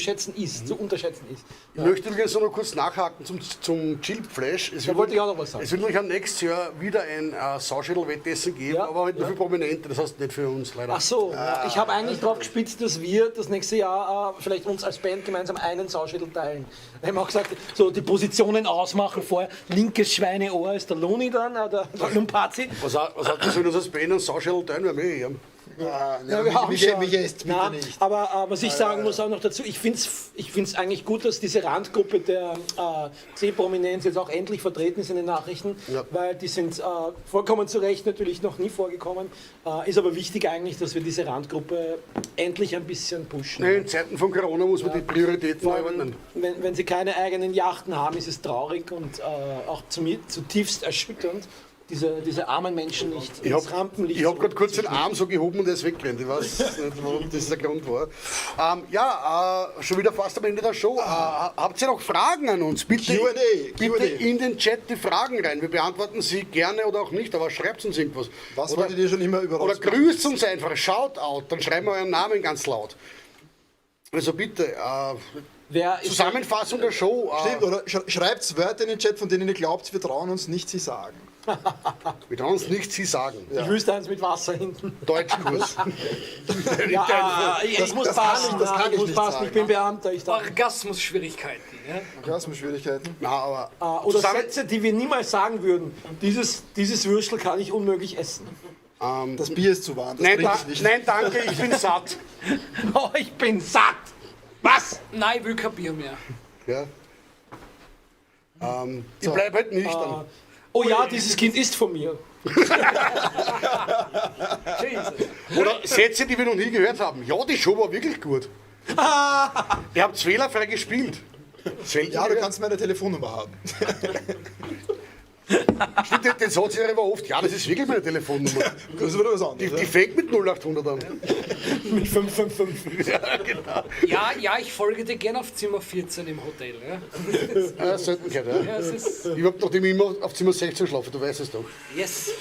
unterschätzen ist. Ich möchte übrigens noch kurz nachhaken zum Chillflash. Da wollte ich auch noch was sagen. Es wird natürlich am nächsten Jahr wieder ein Sauschädel-Wettessen geben, aber halt nur für Prominente, das heißt nicht für uns leider. Ach so, ich habe eigentlich darauf gespitzt, dass wir das nächste Jahr vielleicht uns als Band gemeinsam einen Sauschädel teilen. Da haben wir auch gesagt, so die Positionen ausmachen vorher. Linkes Schweineohr ist der Loni dann, der Lumpazi. Was hat das, wenn uns als Band einen Sauschädel teilen? Wir haben. Ja, wir haben mich esst bitte nicht. Aber was ich sagen muss auch noch dazu, ich finde es eigentlich gut, dass diese Randgruppe der C-Prominenz jetzt auch endlich vertreten ist in den Nachrichten, weil die sind vollkommen zu Recht natürlich noch nie vorgekommen. Ist aber wichtig eigentlich, dass wir diese Randgruppe endlich ein bisschen pushen. Nee, in Zeiten von Corona muss man die Prioritäten neu ordnen. Wenn sie keine eigenen Yachten haben, ist es traurig und auch zutiefst erschütternd. Diese armen Menschen nicht ins Rampenlicht. Ich habe gerade kurz den Arm so gehoben und er ist weggerannt. Ich weiß nicht, warum das der Grund war. Schon wieder fast am Ende der Show. Habt ihr noch Fragen an uns? Bitte, Q&A. Bitte in den Chat die Fragen rein. Wir beantworten sie gerne oder auch nicht, aber schreibt uns irgendwas. Was wolltet ihr schon immer über uns? Oder grüßt uns einfach, Shoutout, dann schreiben wir euren Namen ganz laut. Also bitte, Zusammenfassung der Show. Stimmt, oder schreibt Wörter in den Chat, von denen ihr glaubt, wir trauen uns nicht, sie sagen. Wir trauen uns nicht, sie sagen. Ich wüsste eins mit Wasser hinten. Deutschkurs. Ja, ich muss das kann passen, ich- das nein, kann ich ich muss nicht passen, sagen. ich bin Beamter. Ich darf. Orgasmusschwierigkeiten. Ja? Orgasmusschwierigkeiten. Na, aber Oder zusammen- Sätze, die wir niemals sagen würden. Dieses Würstel kann ich unmöglich essen. Das Bier ist zu warm, das Nein, trinke da, ich nicht. nein, danke, ich bin satt. Oh, ich bin satt. Was? Nein, ich will kein Bier mehr. Ja. Ich bleib halt nüchtern. Oh ja, dieses Kind ist von mir. Jesus. Oder Sätze, die wir noch nie gehört haben. Ja, die Show war wirklich gut. Ihr habt fehlerfrei gespielt. Selten Ja, du gehört. kannst meine Telefonnummer haben. Stimmt, den Satz höre ich aber oft. Ja, das ist wirklich meine Telefonnummer. Das ist wieder was anderes. Die fängt mit 0800 an. Mit 555. Ja, genau. Ja, ja, ich folge dir gern auf Zimmer 14 im Hotel. Ja? Ja, selten gehört, ja. Ja, es ist- Ich hab, nachdem ich immer auf Zimmer 16 schlafe, du weißt es doch. Yes.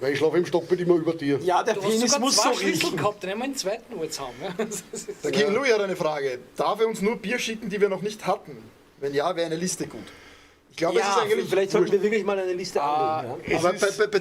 Weil ich schlafe im Stockbett immer über dir. Ja, der Du hast Penis sogar muss zwei so Schlüssel riechen. gehabt, den haben wir einen zweiten jetzt haben. Ja? Der King Louis hat eine Frage. Darf er uns nur Bier schicken, die wir noch nicht hatten? Wenn ja, wäre eine Liste gut. Ich glaube, es Ja, ist eigentlich vielleicht sollten wir wirklich mal eine Liste anlegen. Ja. Aber bei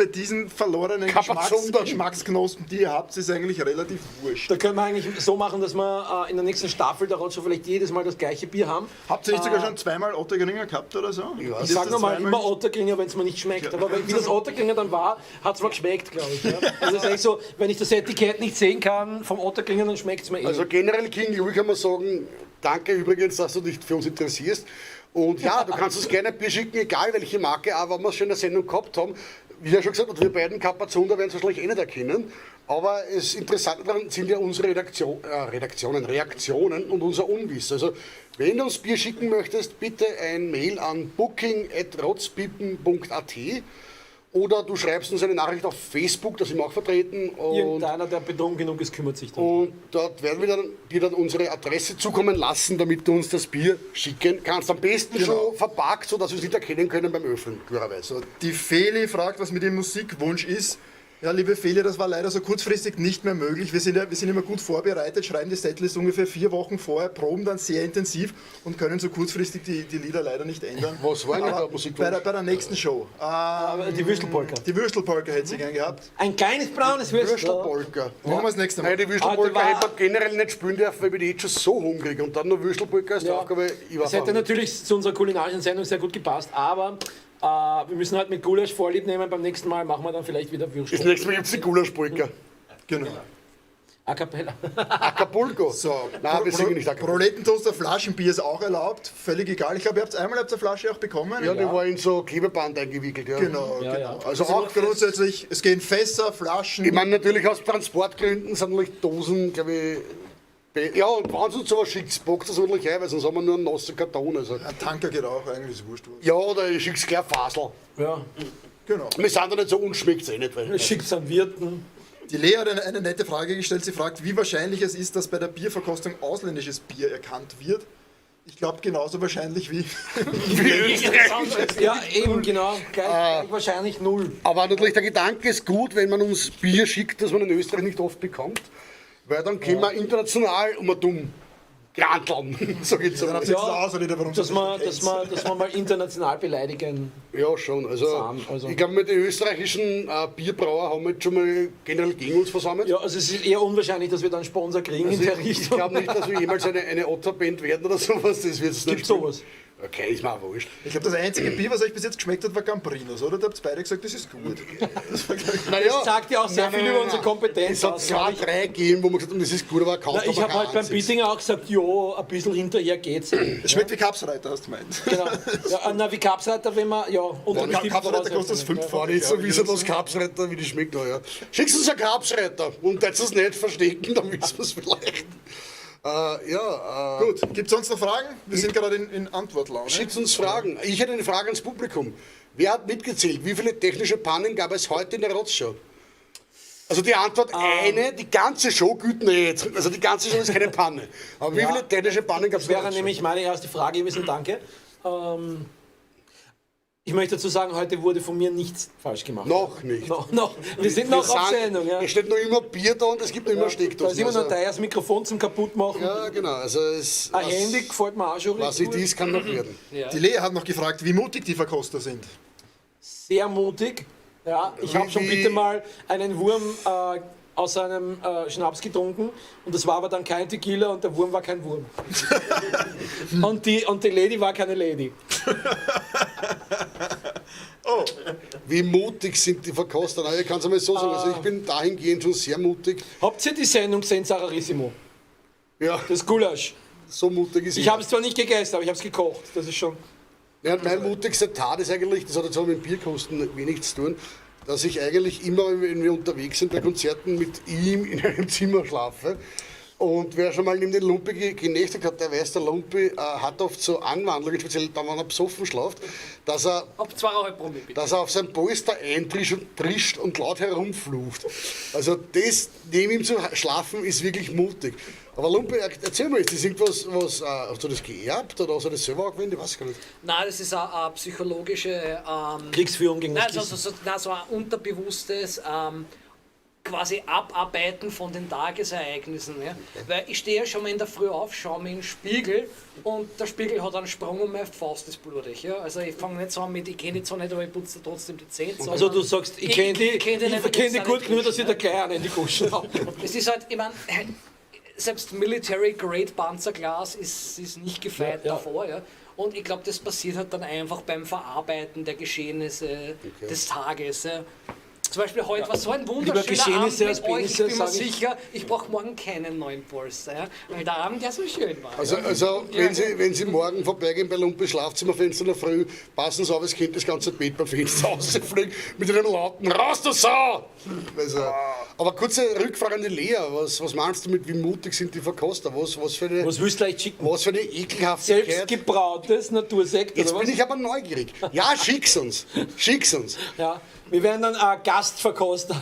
diesen verlorenen Kapazunder. Geschmacksknospen, die ihr habt, ist eigentlich relativ wurscht. Da können wir eigentlich so machen, dass wir in der nächsten Staffel der Roadshow vielleicht jedes Mal das gleiche Bier haben. Habt ihr nicht sogar schon zweimal Ottergringer gehabt oder so? Ja. Ich sag nochmal, immer Otterkringer, wenn es mir nicht schmeckt. Aber wie das Otterkringer dann war, hat es mir geschmeckt, glaube ich. Ja. Also es ist eigentlich so, wenn ich das Etikett nicht sehen kann vom Otterkringer, dann schmeckt es mir eh. Also generell, King Louis, kann man sagen, danke übrigens, dass du dich für uns interessierst. Und ja, du kannst uns gerne Bier schicken, egal welche Marke, auch wenn wir es schon in der Sendung gehabt haben. Wie ja schon gesagt hat, wir beiden Kapazunder werden es wahrscheinlich eh nicht erkennen. Aber das Interessante daran sind ja unsere Reaktionen und unser Unwissen. Also, wenn du uns Bier schicken möchtest, bitte ein Mail an booking.rotzpippen.at oder du schreibst uns eine Nachricht auf Facebook, da sind wir auch vertreten. Und Irgendeiner, der betrunken genug ist, kümmert sich darum. und dort werden wir dann, dir dann unsere Adresse zukommen lassen, damit du uns das Bier schicken kannst. Am besten schon verpackt, sodass wir es nicht erkennen können beim Öffnen, klarerweise. Die Feli fragt, was mit dem Musikwunsch ist. Ja, liebe Feli, das war leider so kurzfristig nicht mehr möglich. Wir sind immer gut vorbereitet, schreiben die Setlist ungefähr 4 Wochen vorher, proben dann sehr intensiv und können so kurzfristig die Lieder leider nicht ändern. Was war denn Aber der Musikwunsch? bei der nächsten Show. Die Würstelpolka. Die Würstelpolka hätte sie gern gehabt. Ein kleines braunes Würstel. Würstelpolka. Machen wir das nächste Mal. Nein, die Würstelpolka Heute hätte man generell nicht spielen dürfen, weil ich bin jetzt schon so hungrig. Und dann noch Würstelpolka ist die Ja. Aufgabe. Ich war Das hätte verhungert. natürlich zu unserer kulinarischen Sendung sehr gut gepasst, aber wir müssen halt mit Gulasch Vorlieb nehmen. Beim nächsten Mal machen wir dann vielleicht wieder Würstel. Das nächste Mal gibt es die Gulaschpolka. Genau. A cappella. Acapulco. So, Nein, wir singen nicht Acapulco. Proletentoaster, Flaschenbier ist auch erlaubt. Völlig egal. Ich glaube, ihr habt einmal habt ihr eine Flasche auch bekommen. Ja, die war in so Klebeband eingewickelt. Ja. Genau, Ja, genau. ja. Also auch grundsätzlich, es gehen Fässer, Flaschen. Ich meine, natürlich aus Transportgründen sind natürlich Dosen, glaube ich. Ja, und wenn uns sowas schickt, packt das ordentlich ein, weil sonst haben wir nur einen nassen Karton. Also. Ein Tanker geht auch, eigentlich ist wurscht. Ja, oder ich schick's gleich Fasel. Ja. Genau. Wir sind da nicht so unschmeckt's eh nicht. Weil Schickt's an Wirten. Die Lea hat eine nette Frage gestellt. Sie fragt, wie wahrscheinlich es ist, dass bei der Bierverkostung ausländisches Bier erkannt wird. Ich glaube, genauso wahrscheinlich wie, wie österreichisches. Ja, eben, genau. Gleich, wahrscheinlich null. Aber natürlich, der Gedanke ist gut, wenn man uns Bier schickt, das man in Österreich nicht oft bekommt, weil dann können wir international um dumm granteln, sag ich jetzt Dann einmal. habt ihr jetzt eine Ausrede, warum Dass sie man, das dass, nicht man, dass man mal international beleidigen. Ja, schon. Also, Zahm, also. ich glaube, mit den österreichischen Bierbrauer haben wir jetzt schon mal generell gegen uns versammelt. Ja, also es ist eher unwahrscheinlich, dass wir dann Sponsor kriegen Also in der ich Richtung. ich glaube nicht, dass wir jemals eine Otter-Band werden oder sowas. Das wird's nicht. Gibt sowas? Okay, ist mir auch wurscht. Ich glaube, das einzige Bier, was euch bis jetzt geschmeckt hat, war Gambrinus, oder? Da habt ihr beide gesagt, das ist gut. Das war, glaub ich, Naja, Das sagt ja auch sehr nein, viel nein, über nein, unsere nein. Kompetenz Es hat aus, zwei, glaub ich. drei gegeben, wo man gesagt haben, das ist gut, aber kauft Na, ich aber habe kein halt beim einziges. Bietinger auch gesagt, ja, ein bisschen hinterher geht's. Es schmeckt wie Kapsreiter, hast du gemeint. Genau. Ja, na, wie Kapsreiter, wenn man, ja, unter bestimmten Kapsreiter kostet das Voraussetzungen. fünffache. Wenn ich so glaub ich, wissen, oder was Kapsreiter, wie die schmeckt, ja. Schickst uns einen Kapsreiter und jetzt es nicht verstecken, dann wissen wir es vielleicht. Ja, Gut, gibt es sonst noch Fragen? Wir sind gerade in Antwortlaune. Schickt uns Fragen. Ich hätte eine Frage ans Publikum. Wer hat mitgezählt? Wie viele technische Pannen gab es heute in der Rotzshow? Also die Antwort eine, die ganze Show gilt nicht. Also die ganze Show ist keine Panne. Aber wie Ja. viele technische Pannen gab es Das wäre nämlich meine erste Frage gewesen, danke. Ich möchte dazu sagen, heute wurde von mir nichts falsch gemacht. Noch nicht. Noch. Wir sind noch auf Sendung. Ja. Es steht noch immer Bier da und es gibt noch immer Da Steckdosen. ist immer noch Also- teures Mikrofon zum kaputtmachen. Ja, genau. Also es, Ein was- Handy gefällt mir auch schon Was recht nicht ist, kann noch werden. Ja. Die Lea hat noch gefragt, wie mutig die Verkoster sind. Sehr mutig. Ja, ich habe schon bitte mal einen Wurm aus einem Schnaps getrunken und das war aber dann kein Tequila und der Wurm war kein Wurm. Und die Lady war keine Lady. Oh. Wie mutig sind die Verkoster? Na, ich kann es einmal so sagen, also ich bin dahingehend schon sehr mutig. Habt ihr die Sendung gesehen, Sararissimo? Ja. Das Gulasch. So mutig ist Ich habe es zwar nicht gegessen, aber ich habe es gekocht. Das ist schon. Ja, mein mutigster Tat ist eigentlich, das hat jetzt auch mit dem Bierkosten wenig zu tun, dass ich eigentlich immer, wenn wir unterwegs sind bei Konzerten, mit ihm in einem Zimmer schlafe. Und wer schon mal neben den Lumpi genächtigt hat, der weiß, der Lumpi hat oft so Anwandlungen, speziell dann, wenn er besoffen schlaft, dass er, Ab 2,5 Promille, bitte. dass er auf sein Polster eintrischt und, trischt und laut herumflucht. Also das, neben ihm zu schlafen, ist wirklich mutig. Aber Lumpi, erzähl mal, ist das irgendwas, was, hast du das geerbt oder hast du das selber angewendet? Ich weiß gar nicht. Nein, das ist eine psychologische... Kriegsführung gegen das Nein, so ein unterbewusstes... quasi Abarbeiten von den Tagesereignissen. Ja? Weil ich stehe ja schon mal in der Früh auf, schaue mir in den Spiegel und der Spiegel hat einen Sprung und meine Faust ist blutig. Ja? Also ich fange nicht so an mit, ich kenne die zwar nicht, aber ich putze trotzdem die Zähne. Also du sagst, ich kenne die, kenn ich nicht, kenn die aber gut ich genug, dass ich da gleich einen in die Guschen habe. Es ist halt, ich meine, selbst Military Grade Panzerglas ist nicht gefeit davor. Ja? Und ich glaube, das passiert halt dann einfach beim Verarbeiten der Geschehnisse des Tages. Ja? Zum Beispiel heute war so ein wunderschöner Geschehnisse Abend mit als euch. Ich Penisse, bin mir sag ich. sicher, ich brauche morgen keinen neuen Polster, ja? Weil der Abend ja so schön war. Also, ja. also wenn Sie morgen vorbeigehen bei Lumpis Schlafzimmerfenster in der Früh, passen Sie auf, es könnte das ganze Bett beim Fenster rausfliegen mit einem lauten Raus, du Sau! Also, aber kurze Rückfrage an die Lea, was meinst du mit, wie mutig sind die Verkoster? Was für eine, was willst du gleich schicken? Was für eine Ekelhaftigkeit? Selbstgebrautes Natursekt, Jetzt oder bin was? ich aber neugierig. Ja, schick's uns. Schick's uns. Ja, wir werden dann ein Gastverkoster.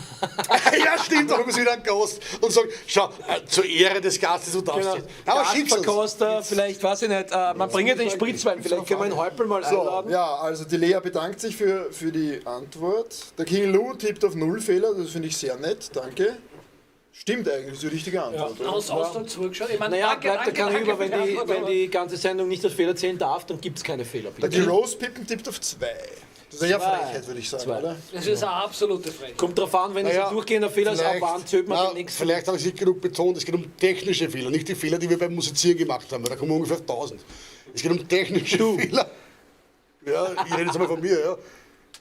Ja, stimmt, da haben wir wieder einen Gast und sagen, schau, zur Ehre des Gastes, du darfst Genau. jetzt. Aber schick's uns. Gastverkoster, vielleicht, weiß ich nicht, man bringt ja den Spritzwein, vielleicht können wir den Häupl mal So, einladen. ja, also die Lea bedankt sich für die Antwort. Der King Lou tippt auf 0 Fehler, das finde ich sehr nett, danke. Stimmt eigentlich, das ist die richtige Antwort. oder? Hast du zugeschaut? Ich meine, Naja, danke, bleibt da danke, keiner danke über, für die Antwort, wenn aber- die ganze Sendung nicht das Fehler zählen darf, dann gibt es keine Fehler. Der Bitte. die Rose Pippen tippt auf 2. Das ist ja Zwei. Frechheit, würde ich sagen, Zwei. oder? Das ist eine absolute Frechheit. Kommt drauf an, wenn es Naja, ein durchgehender Fehler ist, ab wann zählt man den nächsten? Vielleicht habe ich es nicht genug betont, es geht um technische Fehler, nicht die Fehler, die wir beim Musizieren gemacht haben, weil da kommen wir ungefähr auf 1000. Es geht um technische Fehler. Ja, ich rede jetzt einmal von mir, ja.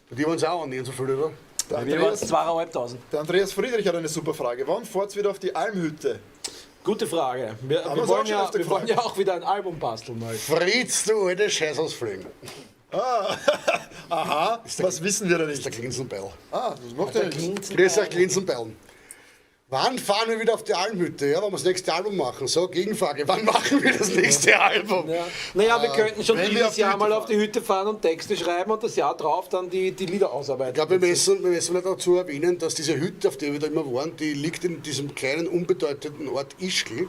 Bei dir waren es auch annähernd so viele, oder? Der Bei mir waren es 2.500. Der Andreas Friedrich hat eine super Frage. Wann fahrt's wieder auf die Almhütte? Gute Frage. Wir, Haben wir, wir's auch wollen, schon ja, öfter wir wollen gefragt. ja auch wieder ein Album basteln mal. Fritz, du alte Scheißausfliegen. Ah, aha, was wissen wir da nicht? Das ist der Klinsenbeil. Ah, das macht ja nichts. Grüß euch, Klinsenbeil. Wann fahren wir wieder auf die Almhütte? Ja, wenn wir das nächste Album machen. So, Gegenfrage. Wann machen wir das nächste Album? Ja. Naja, wir könnten schon wenn wir dieses auf die Jahr Hütte mal auf die Hütte fahren und Texte schreiben und das Jahr drauf dann die Lieder ausarbeiten. Ich glaube, wir müssen noch dazu erwähnen, dass diese Hütte, auf der wir da immer waren, die liegt in diesem kleinen, unbedeutenden Ort Ischgl.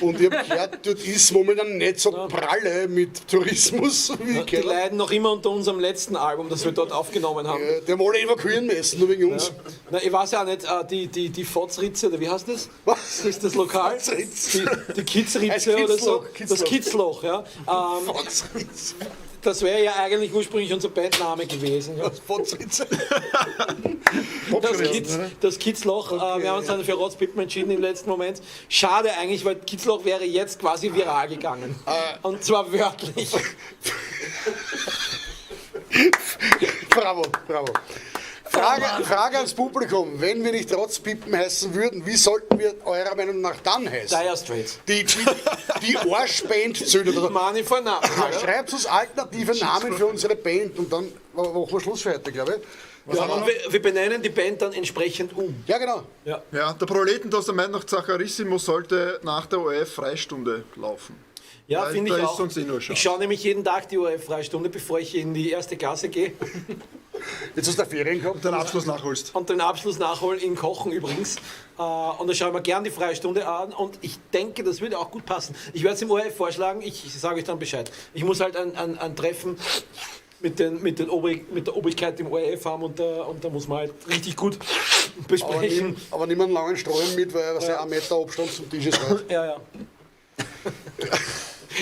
Und ich habe gehört, dort ist momentan nicht so pralle mit Tourismus. Wie ich Die gehört habe. leiden noch immer unter unserem letzten Album, das wir dort aufgenommen haben. Ja, die haben alle evakuieren müssen, nur wegen uns. Ja. Na, ich weiß ja auch nicht, die Fotzritze, oder wie heißt das? Was? Das ist das Lokal? Fotzritze. Die Kitzritze Das oder so. Kitzloch, Das Kitzloch, ja. Fotzritze. Das wäre ja eigentlich ursprünglich unser Bandname gewesen. Ja. Das Fotzritze. Das Kitzloch, wir haben uns dann für Rotzpippen entschieden im letzten Moment. Schade eigentlich, weil Kitzloch wäre jetzt quasi viral gegangen. Und zwar wörtlich. Bravo, bravo. Frage ans Publikum, wenn wir nicht Rotzpippen heißen würden, wie sollten wir eurer Meinung nach dann heißen? Dire Straits. Die Arschband Zöder. Oder? Money for Nothing. Schreibt uns alternative Namen für unsere Band und dann machen wir Schluss für heute, glaube ich. Ja, und wir benennen die Band dann entsprechend um. Ja, genau. Ja, ja, der Proletentoster meint noch, Zacharissimo sollte nach der ORF-Freistunde laufen. Ja, Weil finde ich da auch. Ist sonst eh nur Ich schaue nämlich jeden Tag die ORF-Freistunde, bevor ich in die erste Klasse gehe. Jetzt hast du Ferien gehabt. Und den Abschluss nachholst. Und den Abschluss nachholen in Kochen übrigens. Und da schaue ich mir gern die Freistunde an und ich denke, das würde auch gut passen. Ich werde es im ORF vorschlagen, ich sage euch dann Bescheid. Ich muss halt ein Treffen mit der Obrigkeit im ORF haben und da muss man halt richtig gut besprechen. Aber nimm einen langen Strom mit, weil ja. 1 Meter Abstand zum Tisch ist. Halt. Ja, ja.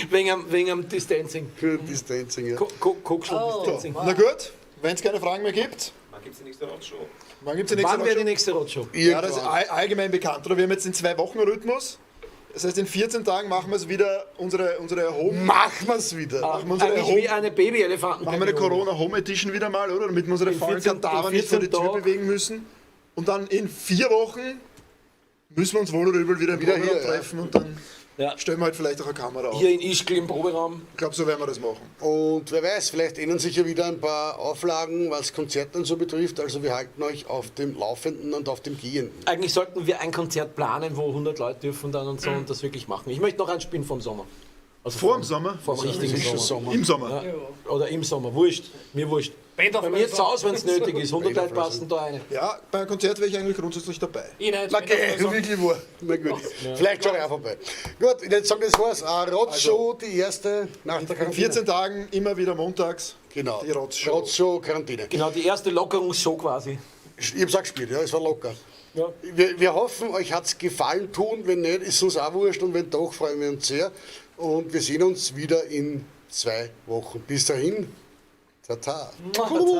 Wegen am Distancing. Distancing, ja. Distancing. Na gut, Wenn es keine Fragen mehr gibt. Wann gibt es die nächste Roadshow? Wann gibt's die nächste Wann wäre die Roadshow? nächste Roadshow? Ja, das ist allgemein bekannt, oder? Wir haben jetzt den 2-Wochen-Rhythmus. Das heißt, in 14 Tagen machen wir es wieder, unsere Home. Machen wir es wieder. Machen wir unsere Eigentlich Home, wie eine Babyelefanten. machen wir eine Corona Home Edition wieder mal, oder? Damit wir unsere In faulen 14 Kadaver in nicht vor die 14 Tür Tagen. bewegen müssen. Und dann in 4 Wochen müssen wir uns wohl oder übel wieder im Wieder Proberaum hier, ja. treffen und dann stellen wir halt vielleicht auch eine Kamera auf. Hier in Ischgl im Proberaum. Ich glaube, so werden wir das machen. Und wer weiß, vielleicht ändern sich ja wieder ein paar Auflagen, was Konzerte und so betrifft. Also wir halten euch auf dem Laufenden und auf dem Gehenden. Eigentlich sollten wir ein Konzert planen, wo 100 Leute dürfen dann und so und das wirklich machen. Ich möchte noch eins spielen vom Sommer. Also Vor dem Sommer? Vor dem richtigen Ist schon Sommer. Sommer. Im Sommer. Ja. Oder im Sommer. Wurscht. Mir wurscht. Bei mir zu Hause, wenn es nötig ist. 100 Leute passen da rein. Ja, beim Konzert wäre ich eigentlich grundsätzlich dabei. Ich nicht. Na, geh, wirklich wahr. Na gut. Vielleicht schaue ich auch vorbei. Gut, ich würde sagen, das war's. Eine Roadshow, die erste nach der In Quarantäne. 14 Tagen immer wieder montags. Genau. Die Rotzshow. Roadshow, Quarantäne. Genau, die erste Lockerungsshow quasi. Ich hab's auch gespielt, ja, es war locker. Ja. Wir hoffen, euch hat's gefallen tun. Wenn nicht, ist uns auch wurscht und wenn doch, freuen wir uns sehr. Und wir sehen uns wieder in 2 Wochen. Bis dahin, tata. Grüße.